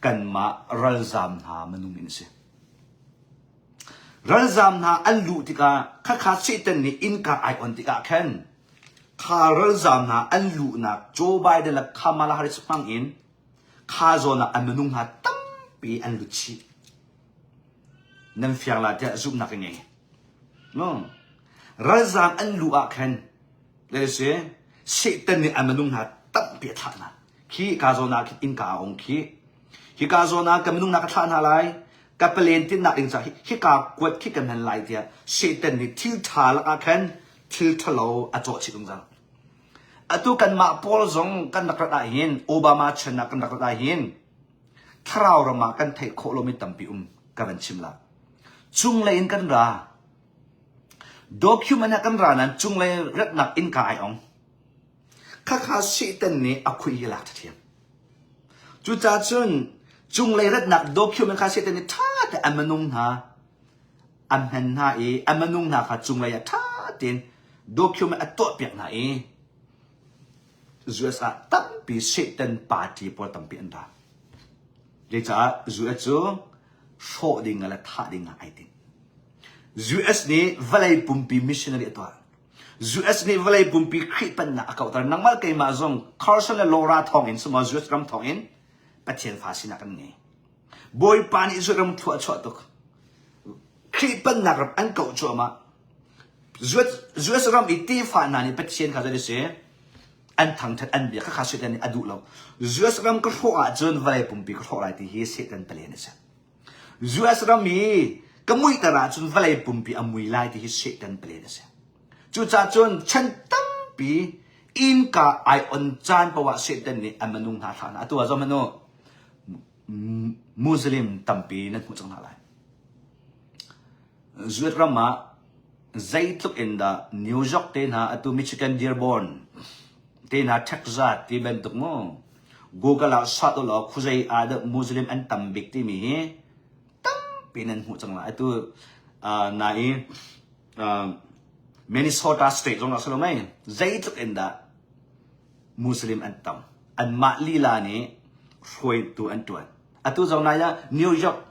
kanmah ralzaam hna minung in a si. Ralzaam hna an luh tikah khakha Satan nih innka ai on tikah khan kha ralzaam hna an luhnak Joe Biden le Kamala Harris hmang in kha zawn ah an minung hna tampi an lut chih. Nan fiang la tiah zumhnak ka ngei. No. Ralzaam an luh ah khan le si Satan nih an minung hna tampi a thlah hna. Khi ka zawn ah khin innka a ong khi. Hika zawn ah ka minung hna ka thlah hna lai. Ka palen tinnak ding caah hika kuat khi kan hman lai tiah Satan nih thil ṭha lakah khan thil ṭhalo a cawh chih zungzal. Atu kanmah pawl zong kan rak rat ahhin Obama chan ah kan rak rat ahhin thlarau ram ah kan theih khawh lomi tampi um ka van chim la. Cunglei in kan ra. Document ah kan ra nain cunglei ratnak innka ai ong. Khakha Satan nih a khui hi lak ṭhiam. Cucaah cun cunglei ratnak document kha Satan nih ṭha te a minung hna a hman hna i a minung hna kha cunglei ah ṭha tein document a tuahpiak hna i US ah tampi Satan party pawl tampi an ra. Zeicah US cu hrawh ding le thah ding ah ai tinh. US nih vawlei pumpi missionary a tuah. US nih vawlei pumpi Khrih pennak a kauhter. Nangmah keimah zong Carson le Laura thawng in suma US ram thawng in Pathian fa sinak kan ngei. Bawipa nih US ram thlua a chuah tuk. Khrih pennak ram an kauh cuahmah. US, US ram i tefa hna nih Pathian kha zei si an thangthat an bia kha kha Satan nih a duh lo. US ram ka hrawh ahcun vawlei pumpi ka hrawh lai ti hi Satan palen a si. US ram i ka muihter ahcun vawlei pumpi a mui lai ti hi Satan plan a si. Cucaah cun chan tampi innka ai on caan paoh ah Satan nih a minung hna thlah hna. Atu ah zoh hmanh u, Muslim tampi nan hmuh cang hna lai. US ram ah zeitluk in dah New York te hna atu Michigan Dearborn te hna Texas ti bantuk mu Google ah search u law khuazei ah dah Muslim an tam bik timi hi tampi nan hmuh cang lai. Atu uh, na i uh, Minnesota state zong ah si lo mei zeitluk in dah Muslim an tam. Anmah lila nih hruaitu an tuan. Atu zong nai ah New York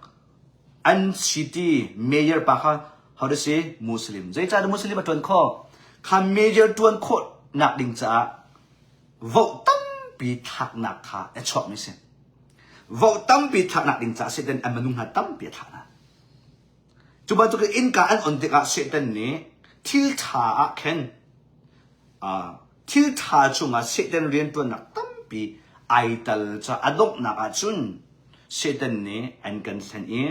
an city mayor pa kha how to say Muslim. Zeicah Muslim a tuan khawh? Kha mayor tuan khawh nak ding caah vote tampi thlaknak kha a chuakmi si. Vote tampi thlaknak ding caah Satan an minung hna tampi a thlah hna. Cu bantuk in innka an on tikah Satan nih thil ṭha ah khin uh, thil ṭha chungah Satan rianṭuannak tampi ai tal ca a donghnak ahcun Satan nih an kan thlen i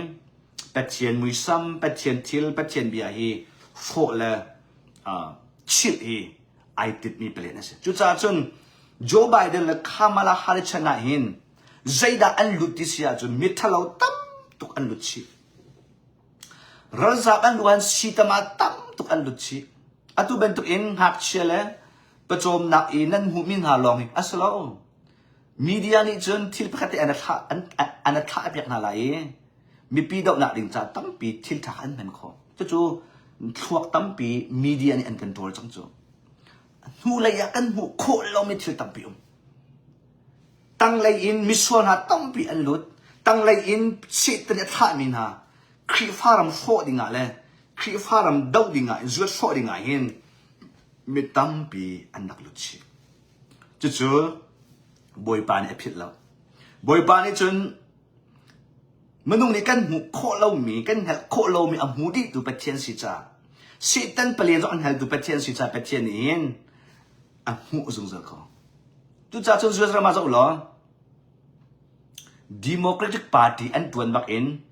Pathian muisam, Pathian thil, Pathian bia hi hrawh le uh, chilh hi ai titmi palen a si. Cucaah cun Joe Biden le Kamala Harris chan ah hin zeidah an lut ti si ahcun miṭhalo tam tuk an lut chih. Ralzaam an luan sitam ah tam tuk an lut chih. Atu bantuk in ngakchia le pawcawmnak i nan hmuhmi hna lawng hi a si lo. Media nih cun thil pakhat te an thlah an, an thlah piak hna lai i mipi dohnak ding ca tampi thil ṭha an hman khawh. Cucu thluak tampi media nih an kan ṭawl cang cu. Hnulei ah kan hmuh khawh lomi thil tampi um. Tanglei in misual hna tampi an lut. Tanglei in Satan nih a thlahmi hna Khrihfa ram hrawh dingah le Khrihfa ram doh dingah zuat hrawh dingah hin mi tampi an rak lut chih. Cucu Bawipa nih a philh lo. Bawipa nih cun minung nih kan hmuh khawh lomi, kan hngalh khawh lomi a hmu dihtu Pathian si caah Satan palen zong an hngaltu Pathian si caah Pathian nih hin a hmuh zungzal ko. Cucaah cun US ram ah zoh law Democratic Party an tuan bak in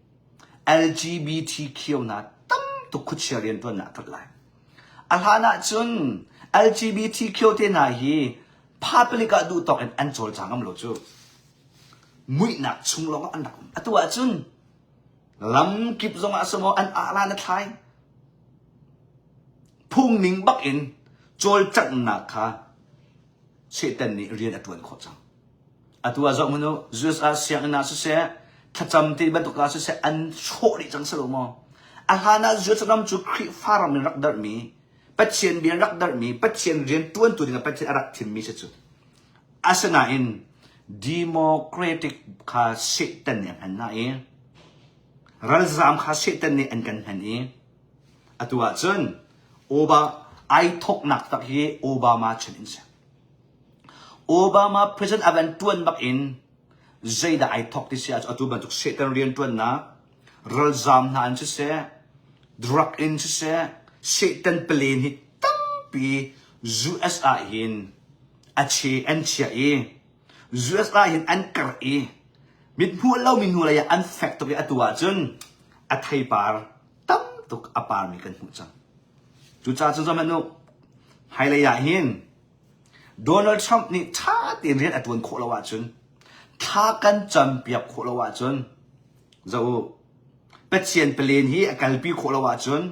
LGBTQ hna tam tuk khuachia riantuannak a tlolh lai. A hlan ahcun LGBTQ te hna hi public ah duh tawk in an cawlcang ngam lo cu. Muihnak chung lawng ah an rak um. Atu ahcun lamkip zong ah samaw an ahlan a thlai. Phungning bak in cawlcanghnak kha Satan nih rian a ṭuan khawh cang. Atu ah zoh hmanh u, US ah sianginn ah siseh, thlacam ti bantuk ah siseh, an hrawh dih cang si lo maw? A hlan ah US ram cu Khrihfa ram in rak darhmi, Pathian bia in rak darhmi, Pathian rian ṭuantu dingah Pathian a rak thimmi si cu. Asinain Democratic kha Satan nih a hman hna i ralzaam kha Satan nih an kan hman i atu ahcun Obama ai thawknak tak hi Obama chan in si. Obama president a van tuan bak in zeidah ai thawk ti si ahcun atu bantuk Satan riantuannak ralzaam hna in siseh drug in siseh Satan plane hi tampi US ah hin a che an chiah i US ah hin an karh i mithmuh lomi hnu lei ah an fek tuk i atu ahcun a theipar tam tuk a parmi kan hmuh cang. Cucaah cun zohhmanh u, hmailei ah hin Donald Trump nih ṭha tein rian a ṭuan khawh lo ahcun, thla kan campiak khawh lo ahcun, zoh u, Pathian palen hi a kalpi khawh lo ahcun,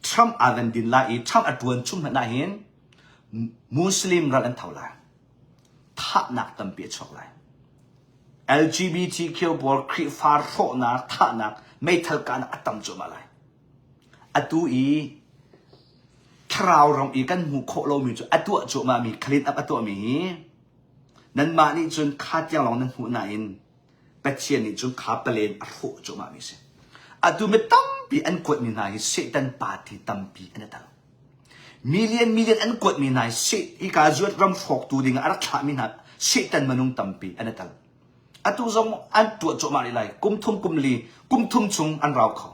Trump aa van din lai i Trump a ṭuan chung hmanh ah hin Muslim ral an tho lai. Thahnak tampi a chuak lai. LGBTQ pawl Khrihfa hrawhnak, thahnak, meithal kahnak a tam cuahmah lai. Atu i thlarau ram i kan hmuh khawh lomi cu a tuah cuahmahmi, clean up a tuahmi hi nanmah nih cun kha tiang lawng nan hmuh nain Pathian nih cun kha palen a hrawh cuahmahmi a si. Atu mi tampi an kuatmi hna hi Satan party tampi an i tel. Million million an kuatmi hna hi hika zuat ram hrawktu ding ah a rak thlahmi hna Satan minung tampi an i tel. Atu zong an tuah cuahmah rih lai. Kum thum kum li, kum thum chung an rau kho.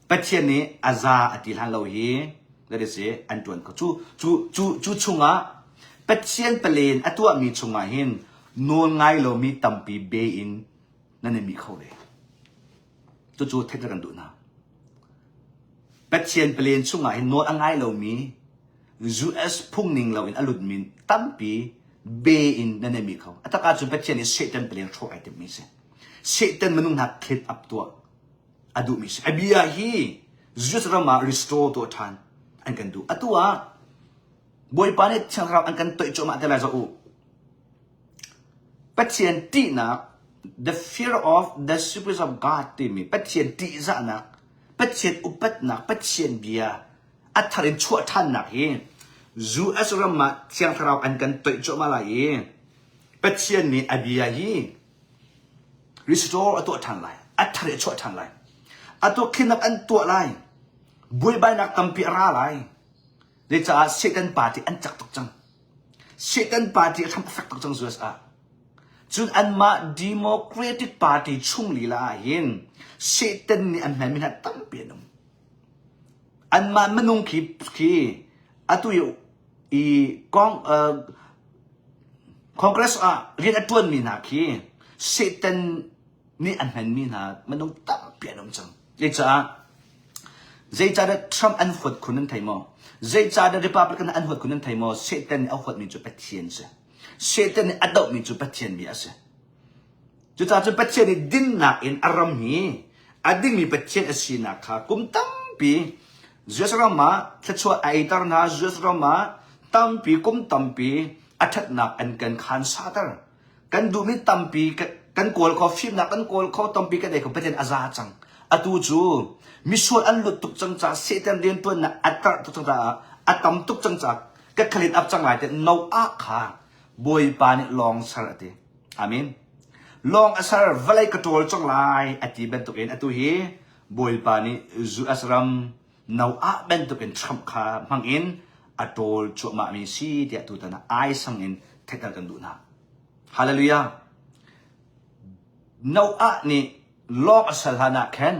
Pathian nih a za a ti hlan lo hi that is an tuan kho. Cu cu cu cu chungah Pathian palen a tuahmi chungah hin nawl ngai lomi tampi be in nan i mi kho ve. Cucu theih kan duh hna. Pathian palen chungah hin nawl a ngai lomi US phungning loin a lutmi tampi be in nan i mi kho. A tak ahcun Pathian nih Satan palen hrawh ai timhmi si. Satan minung hna clean up tuah a duhmi si. A bia hi US ram ah restore tuah ṭhan an kan duh. Atu ah Bawipa nih Thiang Thlarau an kan toih cuahmah te lai zoh u. Pathian ṭihnak, the fear of the secrets of God timi Pathian ṭihzahnak, Pathian upatnak, Pathian bia a thar in chuah ṭhannak hi US ram ah Thiang Thlarau an kan toih cuahmah lai i Pathian nih a bia hi Restore a tuah ṭhan lai. A thar i a chuah ṭhan lai. A tuakkhinak an tuah lai. Buaibainak tampi a ra lai. Zeicah Satan party an cak tuk cang. Satan party a hram a fek tuk cang US ah. Cun anmah Democratic Party chung lila ah hin Satan nih an hmanmi hna tampi an um. Anmah minung khi khi atu i i kong uh, Congress ah rian a ṭuanmi hna khi Satan nih an hmanmi hna minung tampi an um cang. Cucaah zeicahdah Trump an huat khun nan thei maw? Zeicahdah Republican an huat khun nan thei maw? Satan nih a huatmi cu Pathian si. Satan nih a dohmi cu Pathian bia a si. Cucaah cun Pathian nih dinnak in a ram hi a dingmi Pathian a sinak kha kum tampi US ram ah thluachuah a eiter hna, US ram ah tampi kum tampi a ṭhatnak an kan khan sater. Kan duhmi tampi kan kawl kho, fimnak kan kawl kho, tampi kan ei kho, Pathian a za cang. Atu cu misual an lut tuk cang caah Satan rianṭuannak a tarh tuk cang caah a tam tuk cang caah ka khalin ap cang lai te Noah kha Bawipa nih lawng ser a ti. Amen. Lawng a ser vawlei ka ṭawl cang lai a ti bantukin atu hi Bawipa nih US ram Noah bantukin Trump kha hmangin a ṭawl cuahmahmi si tiah tutan ah ai sang in theihter kan duh hna. Hallelujah. Noah nih lawng a ser hlan ah khan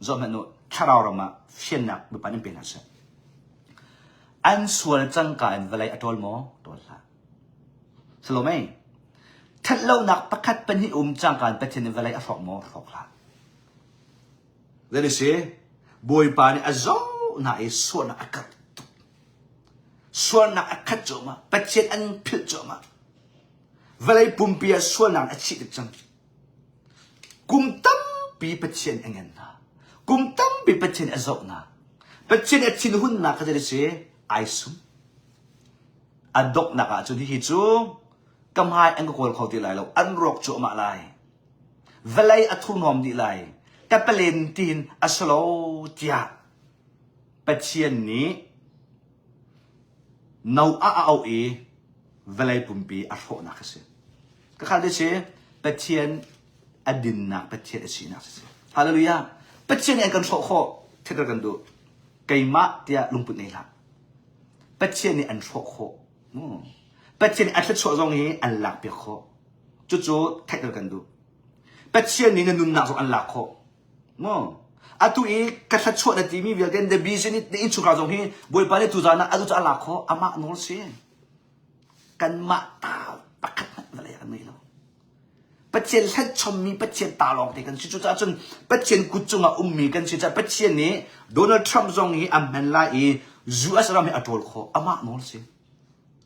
zohhmanh u thlarau ram ah fiannak biapan in pe hna seh. An sual cangka in vawlei a ṭawl maw? Ṭawl hlah. Salome, ṭhatlonak pakhat pahnih um cangka in Pathian nih vawlei a hrawk maw? Hrawk hlah. Zei si? Bawipa nih a zoh hna i sualnak a karh tuk. Sualnak a khat cuahmah. Pathian an philh cuahmah. Vawlei pumpi ah sualnak a chih tuk cang. Kum tampi Pathian a ngen hna. Kum tampi Pathian a zoh hna. Pathian a thinhunnak kha zei si? Ai sum. A donghnak ah cun hihi cu ka hmai an ka kawl kho ti lai lo. An rawk cuahmah lai. Vawlei a thurhnawm dih lai. Ka palen tiin a si lo tiah Pathian nih Noah a auh i vawlei pumpi a hrawhnak a si. Ka khal si Pathian a dinnak Pathian a sinak si. Hallelujah. Pathian nih an kan hrawh khawh. Thetter kan duh. Keimah tiah lungput nei hlah. Pathian nih an hrawh khawh. Pathian nih a thluachuah zong hi an lak piak khawh. Cucu theihter kan duh. Pathian nih na nunnak zong an lak khawh. Mu. Atu i ka thluachuah na timi vialte the vision na innchungkhar zong hi Bawipa nih tuzaan ah atu cu a lak khawh. Amah nawl si. Kanmah ta pakhat hmanh vawlei ah kan ngei lo. Pathian hlenchommi Pathian ta lawng te kan si. Cucaah cun Pathian kut cungah ummi kan si caah Pathian nih Donald Trump zong hi a hman lai i US ram hi a ṭawl khawh. Amah nawl si.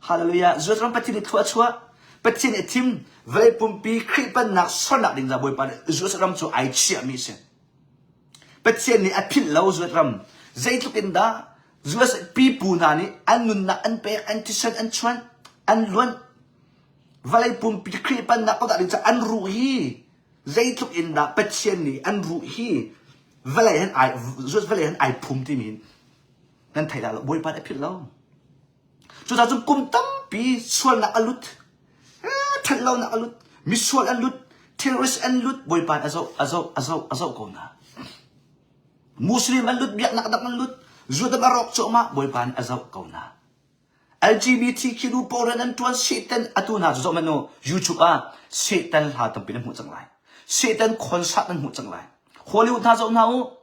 Hallelujah. US ram Pathian nih thlua a chuah. Pathian nih a thim. Vawlei pumpi Khrih pennak sernak ding ca Bawipa nih US ram cu ai chiahmi si. Pathian nih a philh lo US ram. Zeitluk in dah US pipu hna nih an nunnak an pek, an thisen an chuan, an luan. Vawlei pumpi Khrih pennak ko dah ding ca an ruh hi zeitluk in dah Pathian nih an ruh hi vawlei han ai US vawlei han ai phum timi hin nan thei dah lo. Bawipa nih a philh lo. Cucaah cun kum tampi sualnak a lut, ṭhatlonak a lut, misual an lut, terrorist an lut, Bawipa nih a zoh, a zoh, a zoh, a zoh ko hna. Muslim an lut, biaknak dang an lut, Judah a rawk cuahmah, Bawipa nih a zoh ko hna. LGBTQ nu pawl rian an ṭuan, Satan atu hna cu zoh hmanh u, YouTube ah Satan hla tampi nan hmuh cang lai. Satan concert nan hmuh cang lai. Hollywood hna zoh hna u,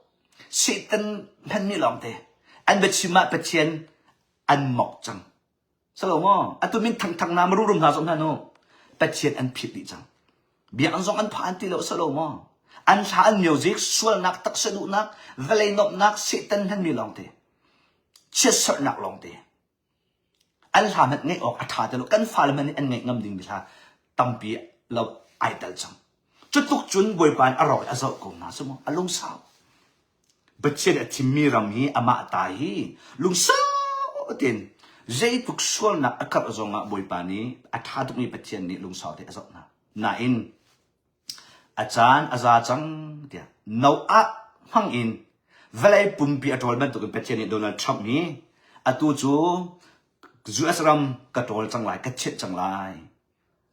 Satan hmanmi lawngte. An biachim ah Pathian an mok cang. Salo maw? Atu min thangthang na maru rum hna zong hna nu. Pathian an phit dih cang. Biakinn zong an phan ti lo salo maw? An hla an music sualnak taksa duhnak vawlei nuamhnak Satan hmanmi lawngte. Chiatserhnak lawngte. An hla hmanh ngaih awk a ṭha ti lo. Kan fale hmanh nih an ngaih ngam dingmi hla tampi lo ai tel cang. Cutluk cun Bawipa nih a rawk i a zoh ko hna cu mu. A lungsau. Pathian a thimmi ram hi amah ta hi lungsau tein zeitluk sualnak a karh zongah Bawipa nih a ṭha tukmi Pathian nih lungsau tein a zoh hna. Nain A caan a za cang tiah Noah hmang in vawlei pumpi a ṭawl bantukin Pathian nih Donald Trump hi atu cu US ram ka ṭawl cang lai, ka chit cang lai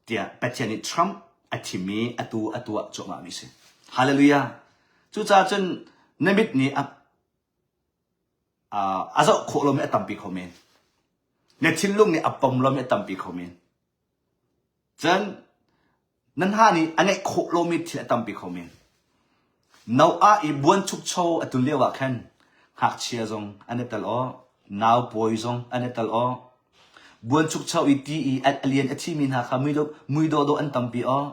tiah Pathian nih Trump a thim i atu a tuah cuahmahmi si. Hallelujah! Cucaah cun na mit nih a a zoh khawh lomi a tampi kho men. Na thinlung nih a pom lomi a tampi kho men. Cun. Nan hna nih a ngeih khawh lomi thil a tampi kho men. Noah i buanchukcho a tun lio ah khan ngakchia zong an i tel aw, naupawi zong an i tel aw. Buanchukcho i ti i a lian a thimi hna kha mui dawhdawh an tampi aw.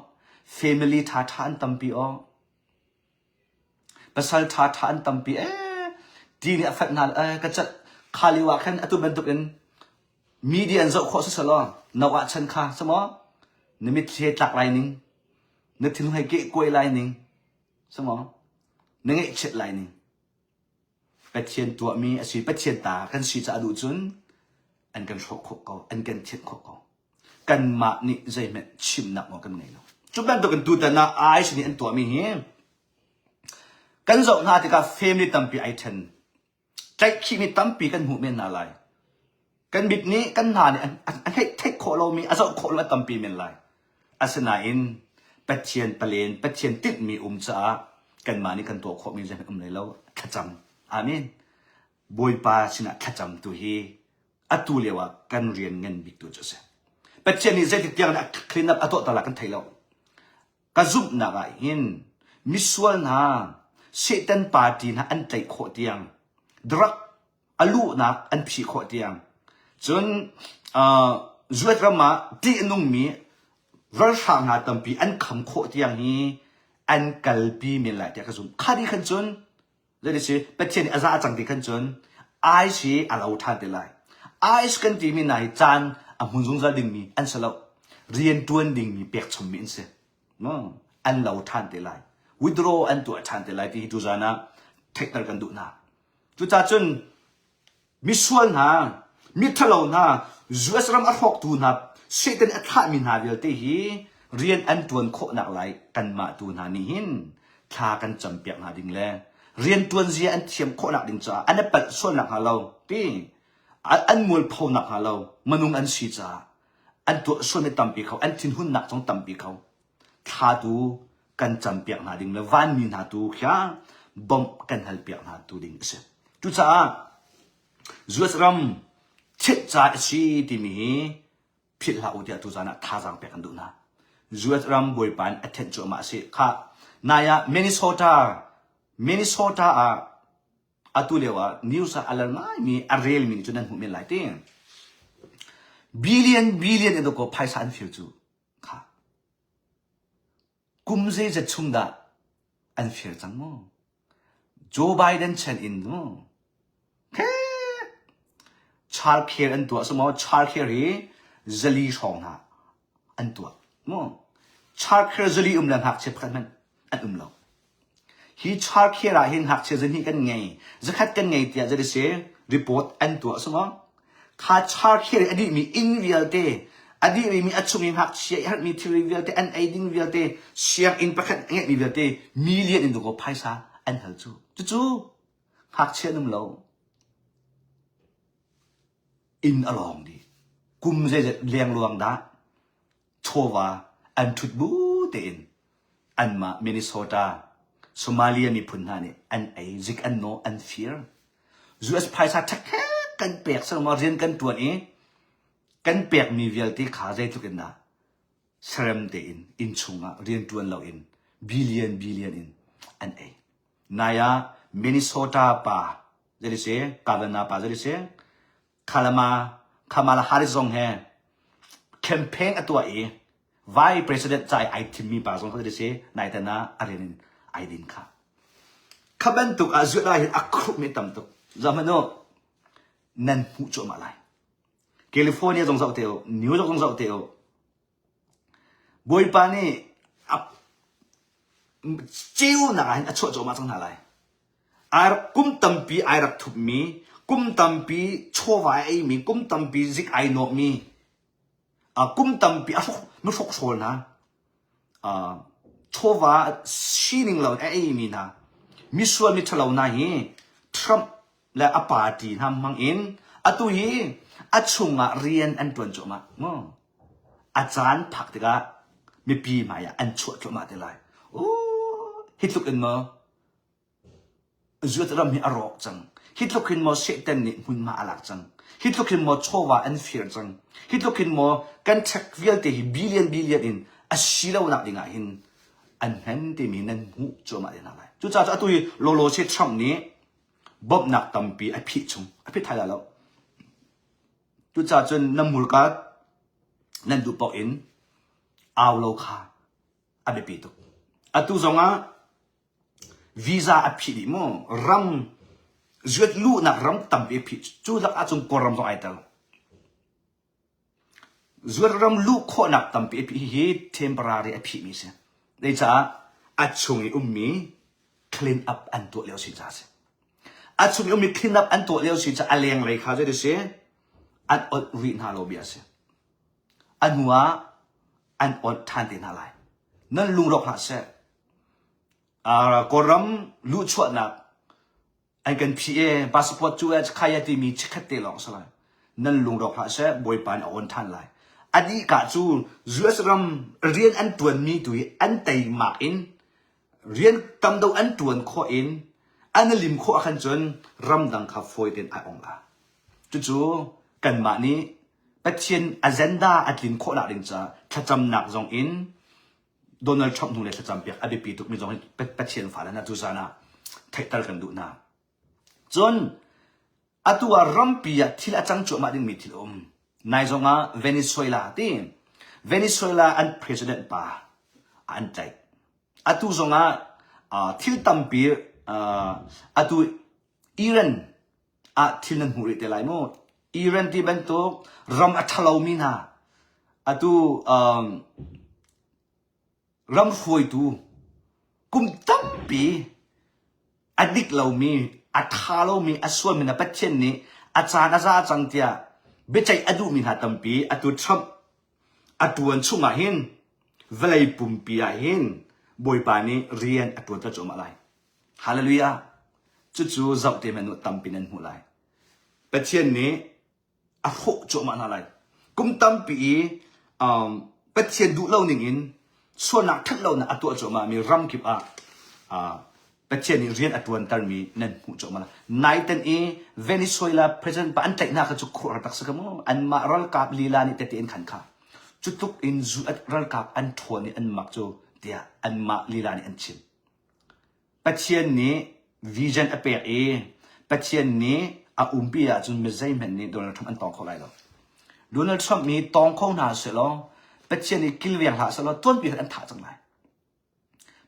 Family ṭhaṭha an tampi aw. Pasal ṭhaṭha an tampi ee. Ti nih a fanh hna ee ka cat kha lio ah khan atu bantukin media an zoh khawh siselaw Noah chan kha samaw na mitthli he tlak lai ning na thinlung he kehkuai lai ning samaw na ngaihchiat lai ning Pathian tuahmi a si Pathian ta kan si caah duh cun an kan hrawh khawh ko an kan thianh khawh ko kanmah nih zeihmanh chimnak nawl kan ngei lo cu bantukin tutan ah ICE nih an tuahmi hi kan zoh hna tikah family tampi ai ṭhen Tlaihkhihmi tampi kan hmuh men hna lai. Kan mit nih kan hna nih a theih theih khawh lomi, a zoh khawh lomi a tampi men lai. Asinain Pathian palen, Pathian tinhmi um caah kanmah nih kan tuah khawhmi zeihmanh um lai lo. Thlacam. Amen. Bawipa sinah thlacam tu hi atu lio ah kan rian ngan bik tu cu a si. Pathian nih zeitik tiang dah clean up a tuah ta la kan thei lo. Ka zumhnak ah hin misual hna Satan party hna an tlaih khawh tiang drug a luhnak an phih khawh tiang cun uh, US ram ah ṭih a nungmi ralhrang hna tampi an kham khawh tiang hi an kalpi men lai tiah ka zumh. Kha dih khan cun Zei si Pathian nih a za cang ti khan cun ice hi a lo ṭhan te lai. Ice kan timi hna hi caan a hmun zungzal dingmi an si lo. Rian ṭuan dingmi pekchommi an si. An lo ṭhan te lai. Withdraw an tuah ṭhan te lai ti hi tuzan ah theihter kan duh hna. Cucaah cun Misual hna, miṭhalo hna, US ram a hrawktu hna, Satan a thlahmi hna vialte hi rian an ṭuan khawhnak lai kanmah tu hna nih hin thla kan campiak hna ding le rianṭuan zia an thiam khawhnak ding caah an i palh sualnak hnga lo ti an mualpho nak hnga lo minung an si caah an tuah sualmi tampi kho an thinhunnak zong tampi kho thla tu kan campiak hna ding le vanmi hna tu kha bawmh kan halpiak hna tu ding a si. Cucaah US ram thit ca a si timi hi philh hlah u tiah tuzan ah thazaang pek an duh hna. US ram bawipa in a thenh cuahmah a si. Kha nai ah Minnesota Minnesota ah atu lio ah news ah a lar ngaimi a relmi nih cun nan hmuh men lai ti. Billion billion in ko phaisa an fir cu. Kha. Kum zeizat chung dah an fir cang maw? Joe Biden chan in mu. Child care an tuah maw? Child care hi zali hrawng hna an tuah mu. Child care zali um le ngakchia pakhat hmanh an um lo. Hi child care ah hin ngakchia zahnih kan ngei, zakhat kan ngei tiah zei si report an tuah si maw? Kha child care i a dihmi inn vialte, a dihmi a chung i ngakchia i herhmi thilri vialte, an ei ding vialte, sianginn pakhat a ngeihmi vialte million in dawkaw phaisa an hal cu. Cucu ngakchia an um lo. Inn a lawng dih. Kum zeizat lengluang dah chawva an ṭhut bu tein anmah Minnesota Somalia miphun hna nih an ei zik an nawh an fir. US phaisa ṭhekṭhek kan pek sangma rian kan ṭuan i kan pekmi vialte kha zeitluk in dah serem tein inn chungah rian ṭuan loin billion billion in an ei. Nai ah Minnesota pa zei si Governor pa zei si Kalama, Kamala Harris zong he campaign a tuah i vice president ca i ai thimmi pa zong kha si naitan ah a rian in ai din kha. Kha bantuk ah zuat ah hin a khruhmi tam tuk. Zoh u, nan hmuh cuahmah lai. California zong zoh te u, New York zong zoh te u. Bawipa nih a ceunak ah hin a chuah cuahmah cang hna lai. Ai rak kum tampi ai rak thupmi, kum tampi chawva ai eimi, kum tampi zik ai nawhmi, kum tampi a hruk mihrokhrawl hna, chawva sining lo in a eimi hna, misual miṭhalo hna hi Trump le a party hna hmang in atu hi a chungah rian an ṭuan cuahmah. A caan phak tikah mipi hmai ah an chuah thluahmah te lai. Hi tluk in maw Zuat ram hi a rawk cang. Hi tluk hin maw Satan nih hmunhma a lak cang. Hi tluk hin maw chawva an fir cang. Hi tluk hin maw kan check vialte hi billion billion in a si lonak ding ah hin an hman timi nan hmuh cuahmah te hna lai. Cucaah cu atu hi lawlaw se Trump nih bawmhnak tampi a phih chung, a phit thai lai lo. Cucaah cun na hmurka nan duh paoh in au lo kha a biapi tuk. Atu zongah visa a phih dih mu. Ram zuat luhnak ram tampi a phih. Cu lak ahcun Kawlram zong ai tel. Zuat ram luh khawhnak tampi a phih. Hihi temporary a phihmi a si. Zeicah a chung i ummi clean up an tuah lio si caah a si. A chung i ummi clean up an tuah lio si caah a lenglei kha zei ti si an awlh rih hna lo bia a si. A hnu ah an awlh ṭhan te hna lai. Nan lungrawk hlah seh. Kawlram luhchuahnak an kan phih e passport cu e khai timi chikkhat te lawng si lai. Nan lungrawk hlah seh Bawipa nih a awn ṭhan lai. A dihka cu US ram rian an ṭuanmi tu hi an teimak in rian tam deuh an ṭuan khawh in an i lim khawh ahkhan cun ramdang kha fawi tein ai ong la. Cucu kanmah nih Pathian agenda a tlin khawhnak ding caah thlacamnak zong in Donald Trump hnu le thlacam piak a biapi tukmi zong hi Pathian fale hna tuzan ah theihter kan duh hna. Cun atu ah rampi ah thil a cang cuahmah dingmi thil a um. Nai zong ah Venezuela ti Venezuela an president pa an tlaih. Atu zong ah thil tampi atu Iran ah thil nan hmuh rih te lai mu. Iran ti bantuk ram a ṭhalomi hna atu um, ram hruaitu kum tampi a dik lomi, a ṭha lomi, a sualmi hna Pathian nih a caan a za cang tiah biaceih a duhmi hna tampi atu Trump a ṭuan chungah hin vawlei pumpi ah hin Bawipa nih rian a ṭuanter cuahmah lai. Hallelujah! Cucu zoh te hmanh u tampi nan hmuh lai. Pathian nih a hrawh cuahmah hna lai. Kum tampi i um, Pathian duh lo ning in sualnak ṭhat lonak a tuah cuahmahmi ram kip ah uh, Pathian nih rian a ṭuantermi nan hmuh cuahmah lai. Naiten i Venezuela president pa an tlaih hna kha cu khuaruahhar tak si ka mu. Anmah ralkap lila nih tete in khan kha. Cu tluk in zu ralkap an ṭhawn i an mak cu tiah anmah lila nih an chim. Pathian nih vision a pek i Pathian nih a umpi ahcun mi zeihmanh nih Donald Trump an tawng kho lai lo. Donald Trump nih tawng kho hna sehlaw Pathian nih kilveng hlah sehlaw tuanpi khan an thah cang lai.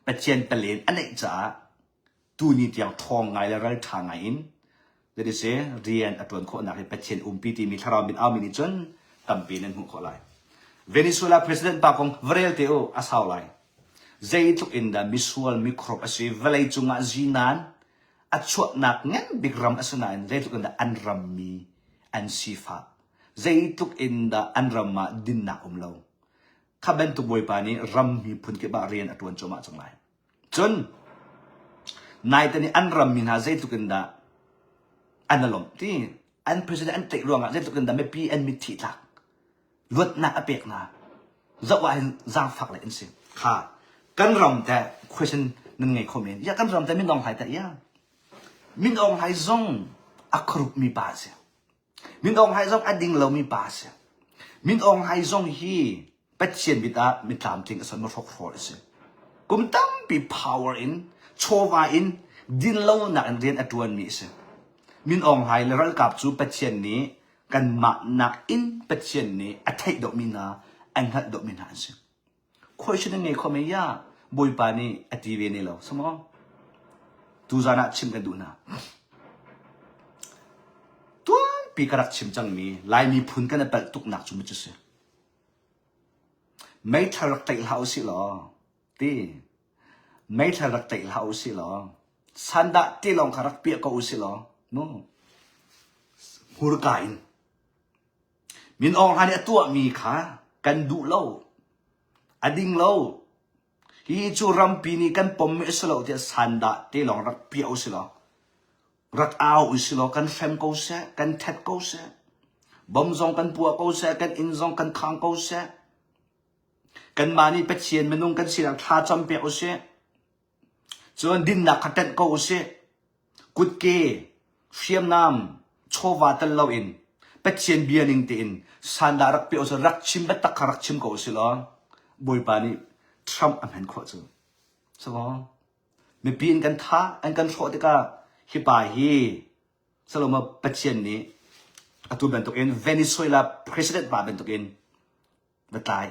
Pathian palen a neih caah tuni tiang ṭhawng ngai le ralṭha ngai in That is rian a ṭuan khawhnak hi Pathian umpi timi thlarau min aumi nih cun tampi nan hmuh khawh lai. Venezuela president pa kong va rel te u a sau lai. Zeitluk in dah misual mikhrup a si vawlei cungah zinan a chuahnak ngan bik ram a si nain zeitluk in dah an rammi an sifah zeitluk in dah an ram ah dinnak um lo kha bantuk bawipa nih ram miphun kip ah rian a ṭuan cuahmah cang lai. Cun naite nih an rammi hna zeitluk in dah an i lawmh ti an president an tlaih ruangah zeitluk in dah mipi an mitthli tlak luatnak a pek hna zoh ah hin zaangfak le an si kha kan ram teh question nan ngei kho men ya kan ram teh Min Aung Hlaing teh ya Min Aung Hlaing zong a corrupt mi pa a si Min Aung Hlaing zong a ding lomi pa a si. Min Aung Hlaing zong hi Pathian mit ah mi tlamtling a son ma hrokhrawl a si. Kum tampi power in, chawva in, dinlonak in rian a ṭuanmi a si. Min Aung Hlaing le ralkap cu Pathian nih kanmah nakin Pathian nih a theih deuhmi hna, a hngalh deuhmi hna an si. Question an ngei kho men ya Bawipa nih a ti ve ne lo samaw tuzan ah chim kan duh hna tuanpi ka rak chim cangmi Lai miphun kan i palh tuknak cu cu si meithal rak tlaih hlah usih law ti meithal rak tlaih hlah usih law sandah ti lawng kha rak piah ko usih law no hmurka in Min Aung Hlaing nih a tuahmi kha kan duh lo. A ding lo. Hi cu rampi nih kan pommi a si lo tiah sandah te lawng rak piah usih law, rak au usih law kan hrem ko seh, kan that ko seh, bom zong kan puah ko seh, kan inn zong kan khang ko seh. Kanmah nih Pathian minung kan sinak thla cam piak usih. Cun dinnak kha ṭanh ko usih. Kutke, hriamnam, chawva tel loin Pathian bia ning tein sandah rak pe usih, rak chim biatak kha rak chim ko usih law. Bawipa nih Trump a hman khawh cu. Sakaw mipi in kan tha an kan hrawh tikah hi pa hi Salomo Pathian nih atu bantukin Venezuela president pa bantukin va tlai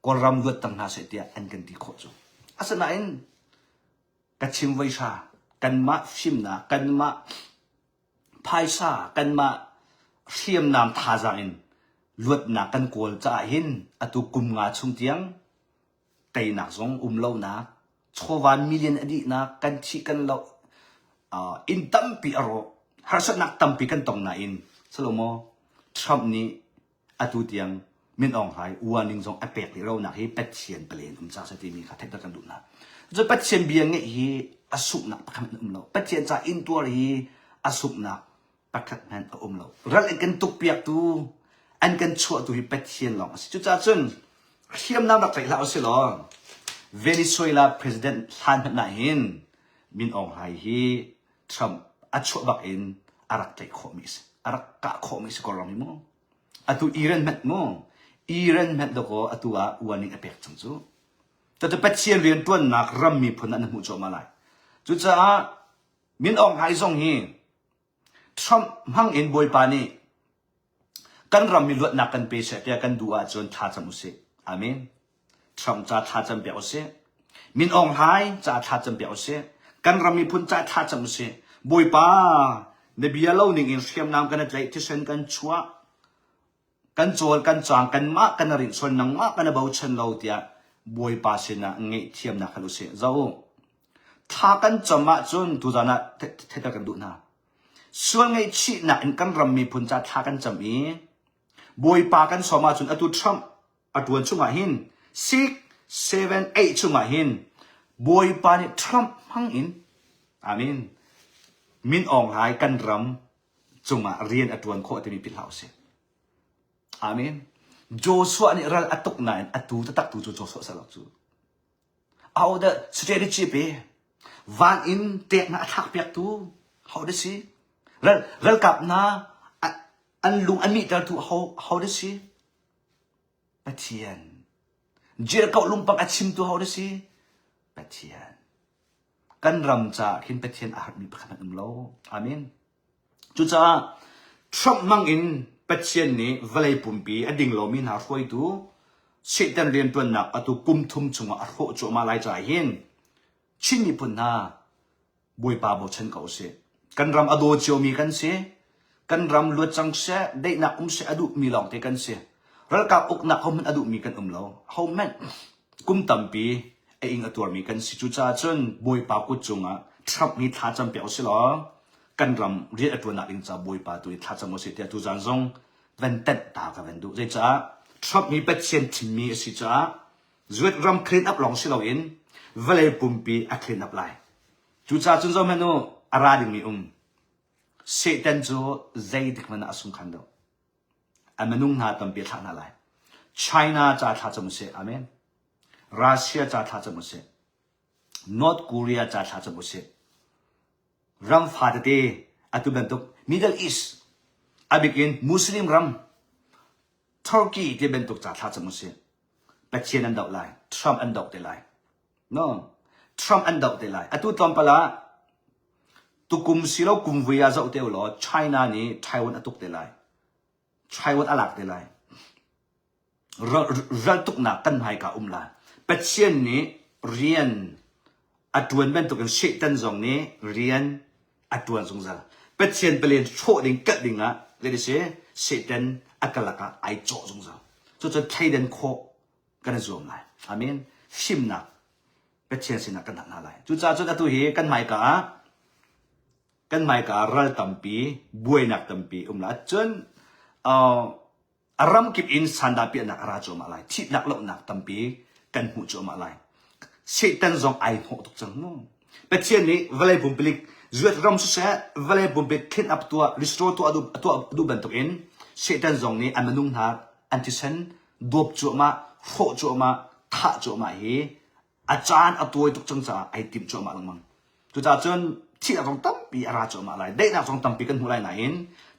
Kawlram luat tang hna seh tiah an kan ti khawh cu. Asinain ka chim voi hra kanmah fimnak kanmah phaisa kanmah hriamnam thazaang in luatnak kan kawl caah hin atu kum nga chung tiang teinak zong um lonak chawva million a dihnak kan thih kan loh uh, inn tampi a rawh harsatnak tampi kan tong nain Salomo Trump nih atu tiang Min Aung Hlaing warning zong a pek rih lonak hi Pathian palen um ca sa timi kha theihter kan duh hna. Cun Pathian bia ngeih hi a sunghnak pakhat hmanh um lo. Pathian ca intuar hi a sunghnak pakhat hmanh a um lo. Ral an kan tukpiaktu, an kan chuahtu hi Pathian lawng a si. Cucaah cun hriamnam rak tlaih hlah usih law Venezuela president hlan hmanh ah hin Min Aung Hlaing hi Trump a chuah bak in a rak tlaih khawhmi a si. A rak kah khawhmi a si ko rang hi mu. Atu Iran hmanh mu. Iran hmanh dakaw atu ah warning a pek cang cu. Cucu Pathian riantuannak ram miphun ah na hmuh cuahmah lai. Cucaah Min Aung Hlaing zong hi Trump hmang in Bawipa nih kan ram mi luatnak kan pe seh tiah kan duh ahcun thlacam usih. Amen. Trump ca thlacam piak usih. Min Aung Hlaing ca thlacam piak usih. Kan ram miphun ca thlacam usih. Bawipa, na bia lo ning in hriamnam kan tlaih, thisen kan chuah, kan cawl kan caang, kanmah kan rinh sual, nangmah kan bochan lo tiah Bawipa sinah ngaihthiamnak hal usih. Zoh u. Thla kan cam ahcun tuzan ah theihter kan duh hna. Sual ngaihchihnak in kan ram miphun ca thla kan cam i Bawipa kan sawm ahcun atu Trump a tuan chungah hin 6, 7, 8 chungah hin Bawipa nih Trump hmang in Amen Min Aung Hlaing kan ram cungah rian a tuan khawh timi philh hlah usih. Amen. Joshua nih ral a tuk nain a tu taktak tu cu Joshua sa lo cu. Aho dah strategy pe? Van in tekna a thlak piak tu ho dah si? Ral ralkap hna an lung a mihter tu ho ho dah si? Pathian. Jericho lungpang a chimtu ho dah si? Pathian. Kan ram caah khin Pathian a harmi pakhat hmanh um lo. Amen. Cucaah Trump hmang in Pathian nih vawlei pumpi a ding lomi hna hruaitu Satan rianṭuannak atu kum thum chungah a hrawh cuahmah lai caah hin Chin miphun hna Bawipa bochan ko usih. Kan ram a daw ciomi kan si. Kan ram luat cang seh, daihnak um seh a duhmi lawngte kan si. Ralkap uknak hohmanh a duhmi kan um lo. Hohmanh kum tampi a ing a tuarmi kan si. Cucaah cun Bawipa kut cungah Trump nih thla campiak usih law kan ram rian a ṭuannak ding ca Bawipa tu i thlacam usih tiah tuzaan zong van tenh ta ka van duh. Zeicah Trump hi Pathian thimmi a si caah zuat ram clean up lawng si loin vawlei pumpi a clean up lai. Cucaah cun zohhmanh u, a ra dingmi um. Satan cu zeitik hmanh ah a sungkhan lo. A minung hna tampi a thlah hna lai. China ca thlacam usih. Amen. Russia ca thlacam usih. North Korea ca thlacam usih. Ram fa tete atu bantuk Middle East a bikin Muslim ram Turkey ti bantuk ca thlacam usih. Pathian an doh lai. Trump an doh te lai. No. Trump an doh te lai. Atu tlawmpal ah tukum silo kum vui ah zoh te ulaw China nih Taiwan a tuk te lai. Taiwan a lak te lai. Raltuknak kan hmaika um lai. Pathian nih rian a ṭuan bantukin Satan zong nih rian a ṭuan zungzal. Pathian palen hrawh ding kalh ding ah zei si Satan a kalak ah ai cawh zungzal. Cucu thleidan khawh kan i zuam lai. Amen. Fimnak Pathian sinah kan hal hna lai. Cucaah cun atu hi kan hmaika ah kan hmaika ah ral tampi, buainak tampi um la. Cun uh, a ramkip in sandah piahnak a ra cuahmah lai. Thihnak lohnak tampi kan hmuh cuahmah lai. Satan zong ai hnawh tuk cang mu. Pathian nih vawlei pumpilik zuat ram siseh vawlei pumpilik clean up tuah restore tuah duh tuah duh bantukin Satan zong nih a minung hna an thisen dawp cuahmah hrawh cuahmah thah cuahmah hi a caan a tawi tuk cang caah ai timh cuahmah lengmang. Cucaah cun thihnak zong tampi a ra cuahmah lai. Daihnak zong tampi kan hmuh lai nain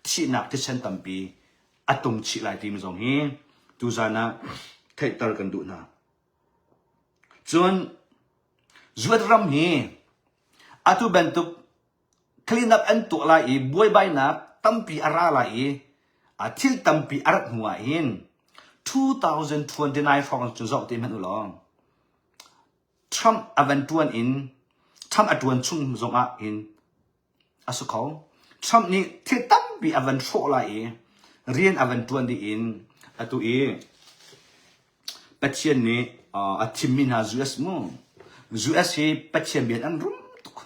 thihnak thisen tampi a tung chih lai timi zong hi tuzan ah theihter kan duh hna. Cun US ram hi atu bantuk clean up an tuah lai i buaibainak tampi a ra lai i a thil tampi a rat hnu ah hin 2029 hrawng cu zoh te hmanh u law Trump a van tuan in Trump a tuan chung zongah hin a si kho. Trump nih thil tampi a van hrawh lai i rian a van tuan dih in atu i Pathian nih a thimmi hna US mu US hi Pathian bia an rum tuk.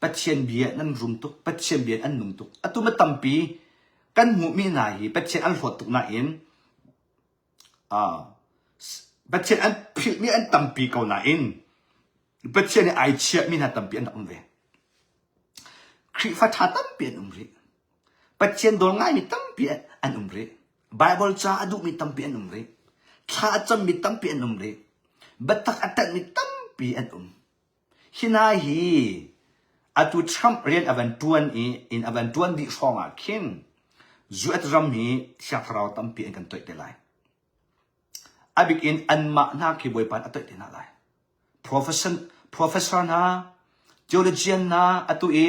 Pathian bia nan rum tuk. Pathian bia an nung tuk. Atu ma tampi kan hmuhmi hna hi Pathian an hlawt tuk nain Pathian an philhmi an tampi ko nain Pathian nih ai chiahmi hna tampi an rak um ve. Khrihfa ṭha tampi an um rih. Pathian dawl ngaimi tampi an um rih. Bible ca a duhmi tampi an um rih. Thla a cammi tampi an um rih. Biatak a ṭanhmi tampi an um. Hi hna hi atu Trump rian a van ṭuan i in a van ṭuan dih hrawng ah khin US ram hi Thiang Thlarau tampi an kan toih te lai. A bik in anmah hna khi Bawipa nih a toih te hna lai. Professor, professor hna, theologian hna, atu i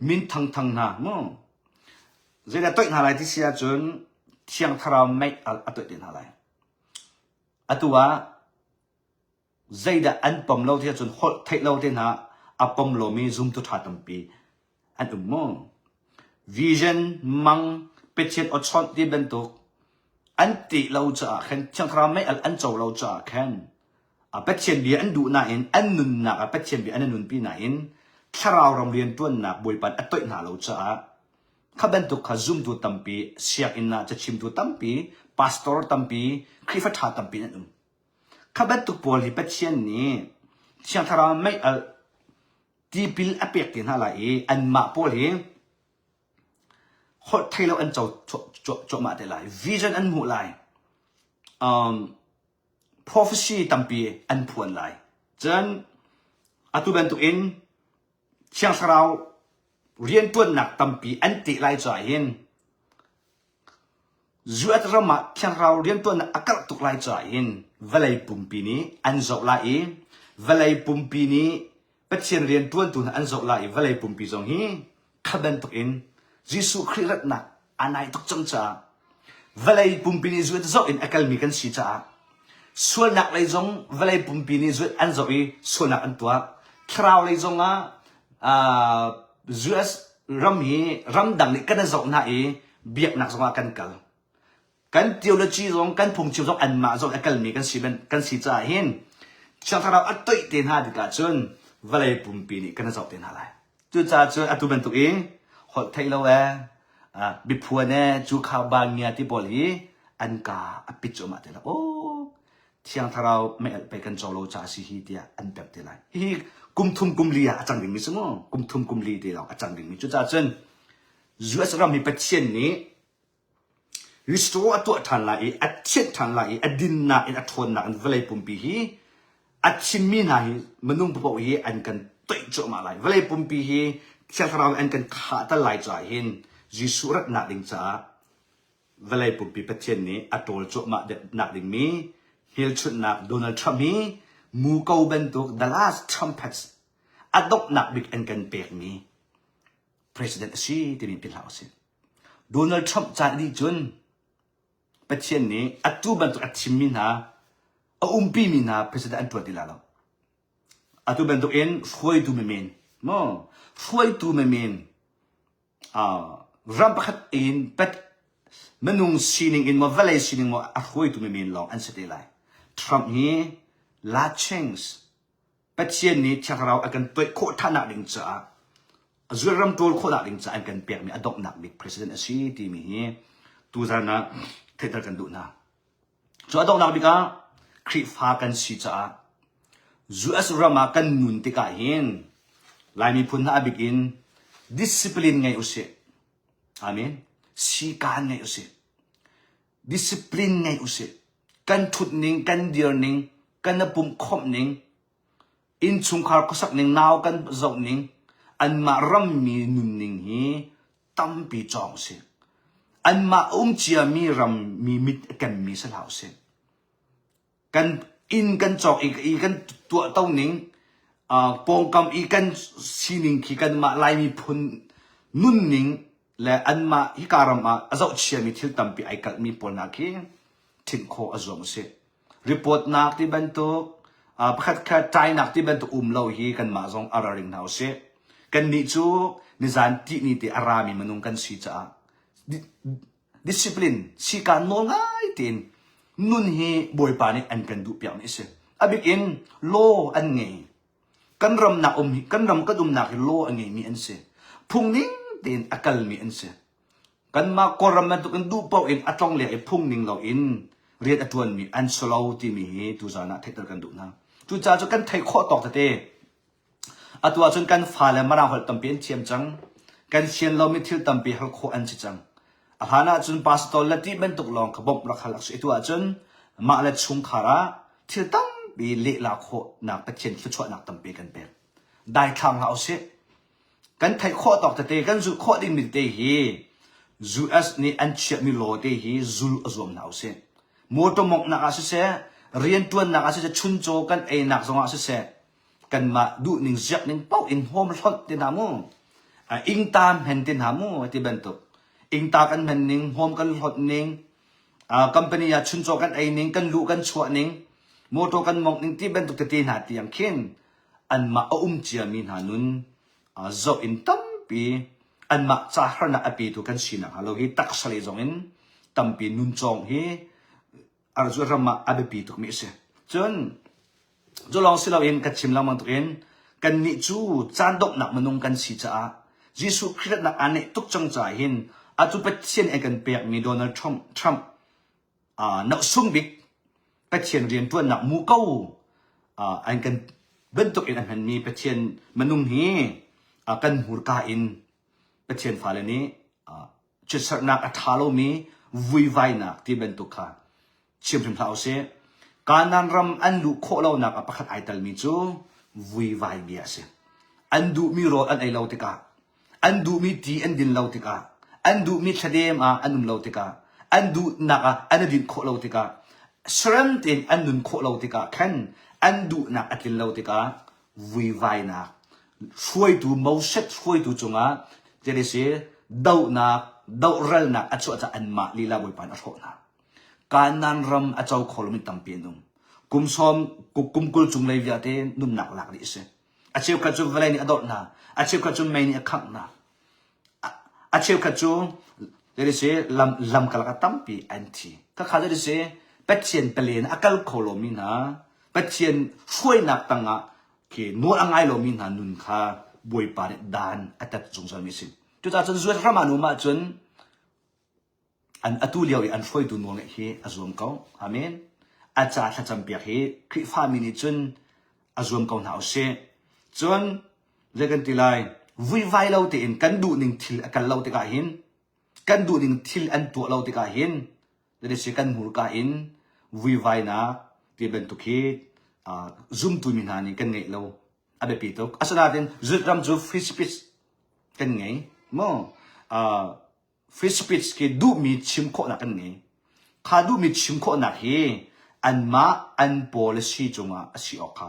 min thangthang hna mu. Zeidah toih hna lai ti si ahcun Thiang Thlarau mei a toih te hna lai. Atu ah Zeidah an pom lo ti ahcun holh theih lo te hna a pom lomi zumtu ṭha tampi an um mu. Vision, mang, Pathian awchawnh ti bantuk an ti lo caah khan Thiang Thlarau mei al an co lo caah khan a Pathian bia an duh nain an nunnak ah Pathian bia an nunpi nain thlarau ram rianṭuannak Bawipa a toih hna lo caah kha bantuk kha zumtu tampi sianginn ah cachimtu tampi pastor tampi Khrihfa ṭha tampi an um. Kha bantuk pawl hi Pathian nih Thiang Thlarau mei alh tipil a pek te hna lai i anmah pawl hi holh thei lo an co cuahmah te lai. Vision an hmuh lai. Um, prophecy tampi an phuan lai. Cun atu bantuk in Thiang Thlarau rianṭuannak tampi an teh lai caah hin US ram ah Thiang Thlarau rianṭuannak a karh tuk lai caah hin vawlei pumpi nih an zoh lai i vawlei pumpi nih Pathian rianṭuantu hna an zoh lai i vawlei pumpi zong hi kha bantuk in Jesuh Khrih ratnak a nai tuk cang caah vawlei pumpi nih zuat zoh in a kalmi kan si caah sualnak lei zong vawlei pumpi nih zuat an zoh i sualnak an tuah thlarau lei zong ah US ram hi ramdang nih kan i zoh hna i biaknak zong ah kan kal kan theology zong kan phungchim zong anmah zong a kalmi kan si kan si caah hin Thiang Thlarau a toih te hna tikah cun vawlei pumpi nih kan i zoh te hna lai Cucaah cun atu bantuk i holh theih lo ee, biaphuan ee, cu kha ba ngia ti pawl hi an ka a pit cuahmah te lai. Aw, Thiang Thlarau mei alh pei kan co lo caah si hi tiah an pemh te lai. Hihi kum thum kum li ah a cang dingmi si mu. Kum thum kum li te lawng a cang dingmi. Cucaah cun US ram hi Pathian nih Restore a tuah ṭhan lai i a thianh ṭhan lai i a dinnak in a ṭhawnnak in vawlei pumpi hi a thimmi hna hi minung paoh hi an kan toih cuahmah lai. Vawlei pumpi hi Thiang Thlarau in an kan khahter lai caah hin Jesuh ratnak ding caah vawlei pumpi Pathian nih a ṭawl cuahmah nak dingmi hmelchunhnak Donald Trump hi muko bantuk the last trumpets a donghnak bik an kan pekmi president a si timi philh hlah usih. Donald Trump caan dih cun Pathian nih atu bantuk a thimmi hna, a umpimi hna president an ṭuan ti lai lo. Atu bantuk in hruaitu menmen, maw hruaitu menmen, uh, ram pakhat in pat minung sining in maw vawlei sining maw a hruaitu menmen lawng an si te lai. Trump hi la change Pathian nih Thiang Thlarau a kan toih khawh ṭhannak ding caah zulram ṭawl khawhnak ding caah an kan pekmi a donghnak bik president a si timi hi tuzan ah theihter kan duh hna. Cu a donghnak bik ah Khrihfa kan si caah US ram ah kan nun tikah hin Lai miphun hna a bik in discipline ngei usih. Amen. Sikaan ngei usih. Discipline ngei usih. Kan ṭhut ning, kan dir ning, kan i pumh khawmh ning, innchungkhar khuasak ning, nau kan zoh ning, anmah rammi nunning hi tampi cawng usih. Anmah um ciami rammi mit a kemmi si hlah usih. Kan Inn kan cawk i, i kan tuahto ning, uh, pawngkam i kan sining khi kanmah Laimi phun nunning le anmah hika ram ah a zohchiami thil tampi ai kalhmi pawl hna khi ṭhinh khawh a zuam usih. Report nak ti bantuk, uh, pakhat khat ṭainak ti bantuk um lo hi kanmah zong a ra ring hna usih. Kannih cu nizan tihni te a rami minung kan si caah discipline sika nawl ngai tein nun hi Bawipa nih an kan duh piakmi a si. A bik in law an ngei. Kan ram nak um hi kan ram kan umnak hi law a ngeimi an si. Phung ning tein a kalmi an si. Kanmah Kawlram bantuk in duh paoh in a tlong leng i phung ning loin rian a ṭuanmi an si lo timi hi tuzaan ah theihter kan duh hna. Cucaah cu kan theih khawh tawk tete Atu ahcun kan fale Mirang holh tampi an thiam cang. Kan sian lomi thil tampi hal khawh an si cang. A hlan ahcun pastor le ti bantuk lawng kha bawmh rak hal a si. Atu ahcun mah le chungkhar ah thil tampi lehla khawhnak Pathian thluachuahnak tampi kan pek. Daithlang hlah usih. Kan theih khawh tawk tete, kan zulh khawh dingmi tete hi US nih an chiahmi law te hi zul a zuam hna usih. Motor monghnak ah siseh, riantuannak ah siseh, chuncaw kan einak zongah siseh, kanmah duhning ziakning paoh in hnawm hlonh te hna mu ingta hmen te hna mu ti bantuk ingta kan hmen ning hnawm kan hlonh ning company ah chuncaw kan ei ning kan luh kan chuah ning motor kan mongh ning ti bantuk tete hna tiang khin anmah a um ciami hna nun zoh in tampi anmah ca harnak a petu kan sinak hnga lo hi taksa lei zong in tampi nun cawng hi arzu ram ah a biapi tukmi a si. Cun cu lawng si loin ka chim lengmang tukin kannih cu caan donghnak minung kan si caah Jesuh Khrih ratnak aa neih tuk cang caah hin atu Pathian nih a kan pekmi Donald Trump, Trump uh, sung bik Pathian rianṭuannak muko uh, an kan bantuk in a hmanmi Pathian minung hi uh, kan hmurka in Pathian fale nih uh, chiatserhnak a ṭha lomi vuivainak ti bantuk kha chim hrim hlah usih. Kanaan ram an luh khawh lonak ah pakhat ai telmi cu vuivai bia a si. An duhmi rawl an ei lo tikah, an duhmi ti an din lo tikah, an duhmi thladem ah an um lo tikah, an duhnak ah an i dinh khawh lo tikah, serem tein an nun khawh lo tikah khan an duhnak a tlin lo tikah vuivainak hruaitu Moses hruaitu cungah si dohnak dohralnak a chuah caah anmah lila Bawipa nih a hrawh hna. Kanaan ram a co kho lomi tampi an um. Kum sawm kum kul cung lei vialte nunnak lak dih a si. A cheukhat cu vawlei nih a dolh hna. A cheukhat cu mei nih a khangh hna. A cheukhat cu si lam lamkalak ah tampi an thi. Khakha si Pathian palen a kal kho lomi hna Pathian hruainak tangah khi nawl a ngai lomi hna nun kha Bawipa nih dan a tat zungzalmi a si. Cucaah cun Zuat ram ah an um ahcun an atu lio i an hruaitu nawlngaih hi a zuam ko. Amen. A ca thlacam piak hi Khrihfami nih cun a zuam ko hna usih. Cun zei kan ti lai vuivai lo tein kan duhning thil a kal lo tikah hin kan duhning thil an tuah lo tikah hin si kan hmurka in vuivainak ti bantuk hi zumtu mi hna nih kan ngeih lo a biapi tuk. Asinain Zut ram cu free speech kan ngei mu. Free speech khi duhmi chim khawhnak kan ngei. Kha duhmi chim khawhnak hi anmah an policy cungah a si awk kha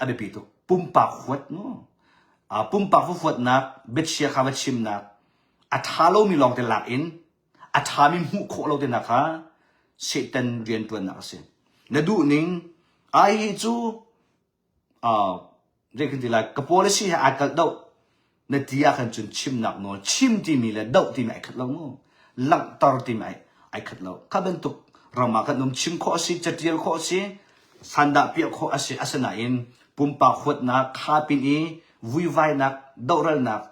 a biapi tuk. Pumpak huat mu. Pumpak huatnak biachia kha va chimnak a ṭha lomi lawngte lak in a ṭhami hmuh khawh lo te kha Satan rianṭuannak a si. Na duhning ai hi cu zei kan ti lai ka policy he ai kalh doh na ti ah khan cun chimnak nawl chim timi le doh timi ai khat lo mu langhter timi ai ai khat lo kha bantuk ram ah kan um chim khawh a si catial khawh a si sandah piah khawh a si asinain pumpak huatnak kha pin i vuivainak dohralnak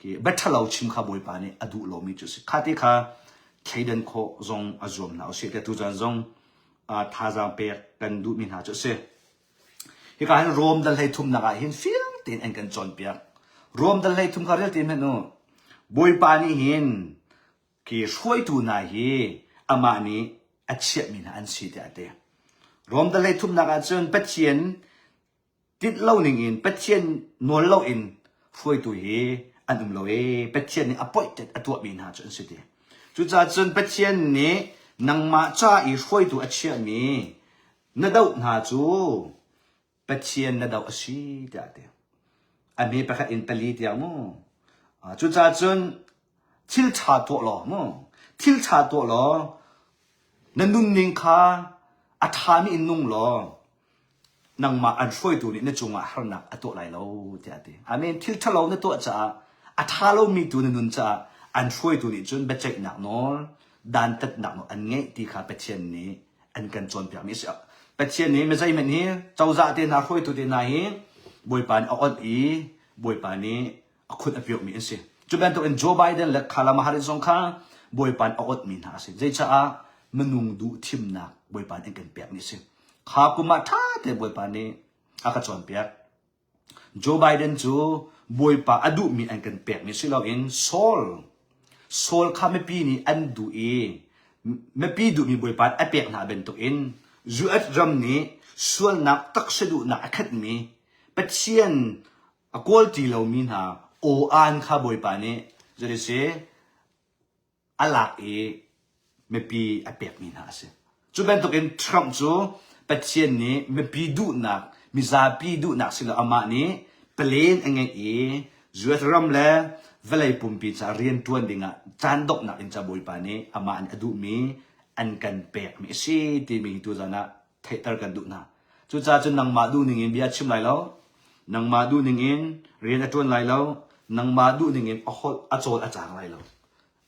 Khi biaṭhalo chim kha Bawipa nih a duh lomi cu a si. Kha ti kha thleidan khawh zong a zuam hna usih tiah tuzan zong thazaang pek kan duhmi hna cu a si. Hika hin Rom dal hlei thumnak ah hin fiang tein an kan cawnpiak. Rom dal hlei thum kha rel te hmanh u. Bawipa nih hin khi hruaitu hna hi amah nih a chiahmi hna an si tiah a ti. Rom dal hlei thumnak ah cun Pathian Tinh lo ningin Pathian nawl loin hruaitu hi an um lo i Pathian nih appointed a tuahmi hna cu an si ti. Cucaah cun Pathian nih nangmah ca i hruaitu a chiahmi Na doh hna cu Pathian na doh a si tiah a ti. A hme pakhat in pali tiang mu. Cucaah cun thil ṭha tuah law mu. Thil ṭha tuah law na nunning kha a ṭhami in nung law nangmah an hruaitu nih na cungah harnak a tuah lai lo tiah a ti. Amen. Thil ṭhalo na tuah caah a ṭha lomi tu na nun caah an hruaitu nih cun biaceihnak nawl, dantatnak nawl an ngeih ti kha Pathian nih an kan cawnpiakmi a si. Pathian nih mi zeihmanh hi cozah te hna hruaitu te hna hi Bawipa nih a onh i Bawipa nih a khut a piokmi an si. Cu bantuk in Joe Biden le Kamala Harris zong kha Bawipa nih a onhmi hna a si. Zeicaah minung duh thimnak Bawipa nih an kan pekmi a si. Kha kum ah ṭha te Bawipa nih a ka cawnpiak. Joe Biden cu Bawipa a duhmi an kan pekmi si loin Saul Saul kha mipi nih an duh i mipi duhmi Bawipa nih a pek hna bantukin US ram nih sualnak taksa duhnak a khatmi Pathian a kawl ti lomi hna aw-aan kha Bawipa nih zei si a lak i mipi a pekmi hna a si. Cu bantukin Trump cu Pathian nih mipi duhnak, mizapi duhnak silo amah nih plan a ngeih i US ram le vawlei pumpi ca rianṭuan dingah caan donghnak in ca Bawipa nih amah nih a duhmi an kan pekmi a si timi hi tuzan ah theihter kan duh hna. Cucaah cun nangmah duh ning in bia chim lai lo, nangmah duh ning in rian a ṭuan lai lo, nangmah duh ning in a holh a cawl a caang lai lo.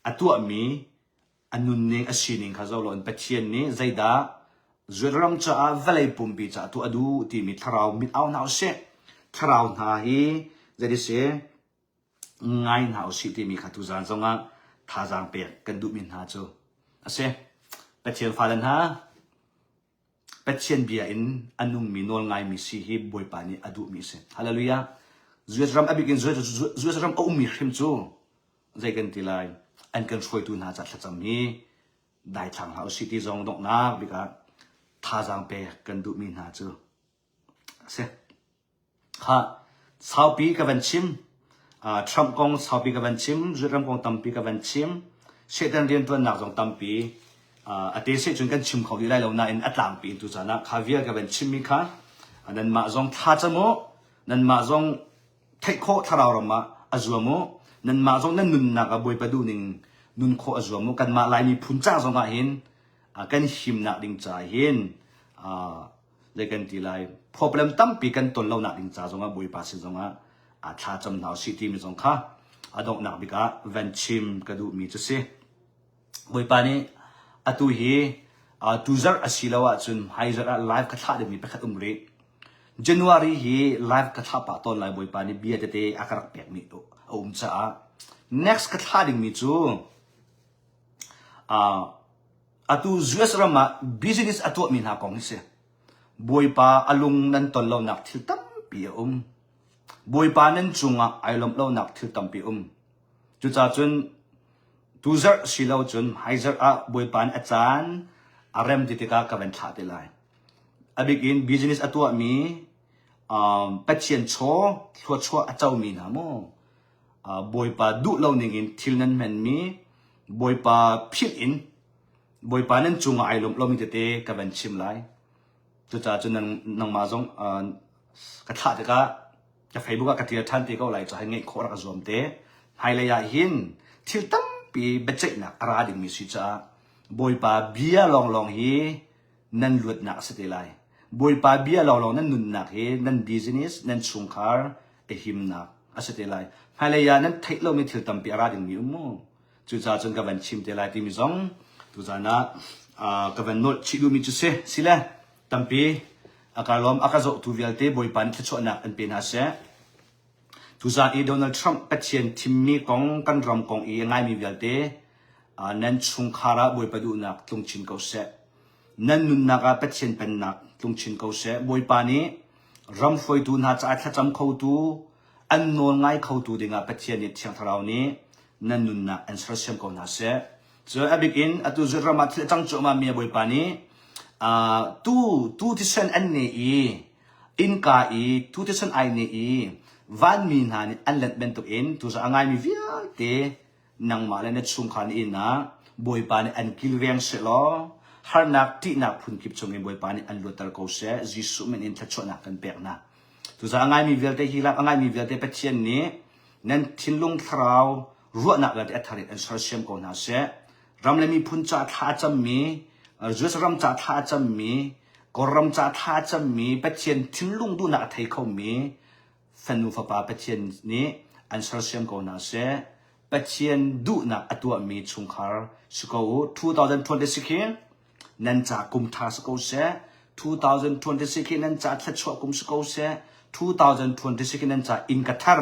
A tuahmi a nunning a sining kha zoh loin Pathian nih zeidah Judah ram caah vawlei pumpi caah tuah a duh timi thlarau mit au hna usih. Thlarau hna hi zei si ngai hna usih timi kha tuzaan zongah thazaang pek kan duhmi hna cu a si. Pathian fale hna, Pathian bia in a nungmi nawl ngaimi si hi Bawipa nih a duhmi a si. Hallelujah. US ram a bik in US ram a ummi hrim cu zei kan ti lai an kan hruaitu hna ca thlacam hi daithlang hlah usih ti zong donghnak bik ah thazaang pek kan duhmi hna cu a si. Kha saupi ka van chim. Uh, Trump kong saupi ka van chim, Ram kong tampi ka van chim. Satan riantuannak zong tampi uh, a te se cun kan chim kho dih lai lo nain a tlangpi in tu caan ah kha vial ka van chimmi kha nanmah zong thla cam u nanmah zong theih khawh thlarau ram ah a zuam u nanmah zong nan nunnak ah Bawipa duhning nun khawh a zuam u kanmah Laimi phun ca zong ah hin kan himnak ding ca hin zei kan ti lai problem tampi kan ton lonak ding ca zongah Bawipa sin zongah a thla cam hna usih timi zong kha a donghnak bik ah van chim ka duhmi cu si Bawipa nih atu hi tuzarh a si lo ahcun hmaizarh ah live ka thlah dingmi pakhat um rih January hi live ka thlah pah tawn lai Bawipa nih bia tete a ka rak pekmi a um caah next ka thlah dingmi cu Atu US ram ah business a tuahmi hna kong hi si. Bawipa a lung nan ton lonak thil tampi a um. Bawipa nan cungah ai lawmh lonak thil tampi a um. Cucaah cun tuzarh si lo cun hmaizarh ah Bawipa nih a caan a rem ti tikah ka van thlah te lai. A bik in business a tuahmi um, Pathian chaw thluachuah a comi hna mu Bawipa duh lo ning in thil nan hmanmi Bawipa philh in Bawipa nan cungah ai lawmh lomi tete ka van chim lai. Cucaah cun nangmah zong ka thlah tikah ka Facebook ah ka tial ṭhan te ko lai caah ngeih khawh rak zuam te. Hmailei ah hin thil tampi biaceihnak a ra dingmi si caah Bawipa bia lawnglawng hi nan luatnak a si te lai. Bawipa bia lawnglawng nan nunnak hi nan business, nan chungkhar a himnak a si te lai. Hmailei ah nan theih lomi thil tampi a ra dingmi um mu. Cucaah cun ka van chim te lai timi zong tuzaan ah ka van nolh chih duhmi cu si. Sile tampi a ka lawm a ka zohtu vialte Bawipa nih thluachuahnak an pe hna seh. Tuzaan i Donald Trump Pathian thimmi kong kan ram kong i a ngaimi vialte nan chungkhar ah Bawipa duhnak tlung chin ko seh. Nan nunnak ah Pathian pennak tlung chin ko seh. Bawipa nih ram hruaitu hna caah thlacam khotu, an nawl ngai khotu dingah Pathian nih Thiang Thlarau nih nan nunnak an sersiam ko hna seh. Cun a bik in atu Judah ram ah thil a cang cuahmah mi Bawipa nih tu tu thisen an ne i innka i tu thisen ai ne i vanmi hna nih an lanh bantukin tu a ngaimi vialte nangmah le na chungkhar na inn ah Bawipa nih an kilveng sehlaw. Harnak, ṭihnak phunkip chungin Bawipa nih an luatter ko seh. Jesuh min in thluachuahnak kan pek hna. Cucaah a ngaimi vialte hi lak a ngaimi vialte Pathian nih nan thinlung thlarau ruahnak vialte a thar in an sersiam ko hna seh. Ram le miphun ca thla a cammi, US ram ca thla a cammi, Kawlram ca thla a cammi, Pathian thinlung duhnak a thei khomi fanu fapa Pathian nih an sersiam ko hna seh. Pathian duhnak a tuahmi chungkhar si ko u. 2026 hi nan ca kum ṭha si ko seh. 2026 hi nan ca thluachuah kum si ko seh. 2026 hi nan ca inn ka thar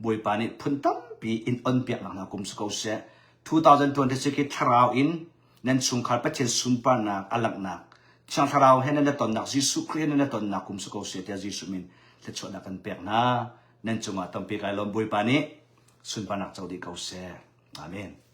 Bawipa nih phun tampi in onpiaknak hna kum si ko seh. 2026 hi thlarau in nan chungkhar Pathian sunparnak a langhnak Thiang Thlarau he nan i tonnak Jesuh Khrih he nan i tonnak kum si ko seh tiah Jesuh min thluachuahnak kan pek hna. Nan cungah tampi kai lawm Bawipa nih sunparnak co dih ko seh. Amen.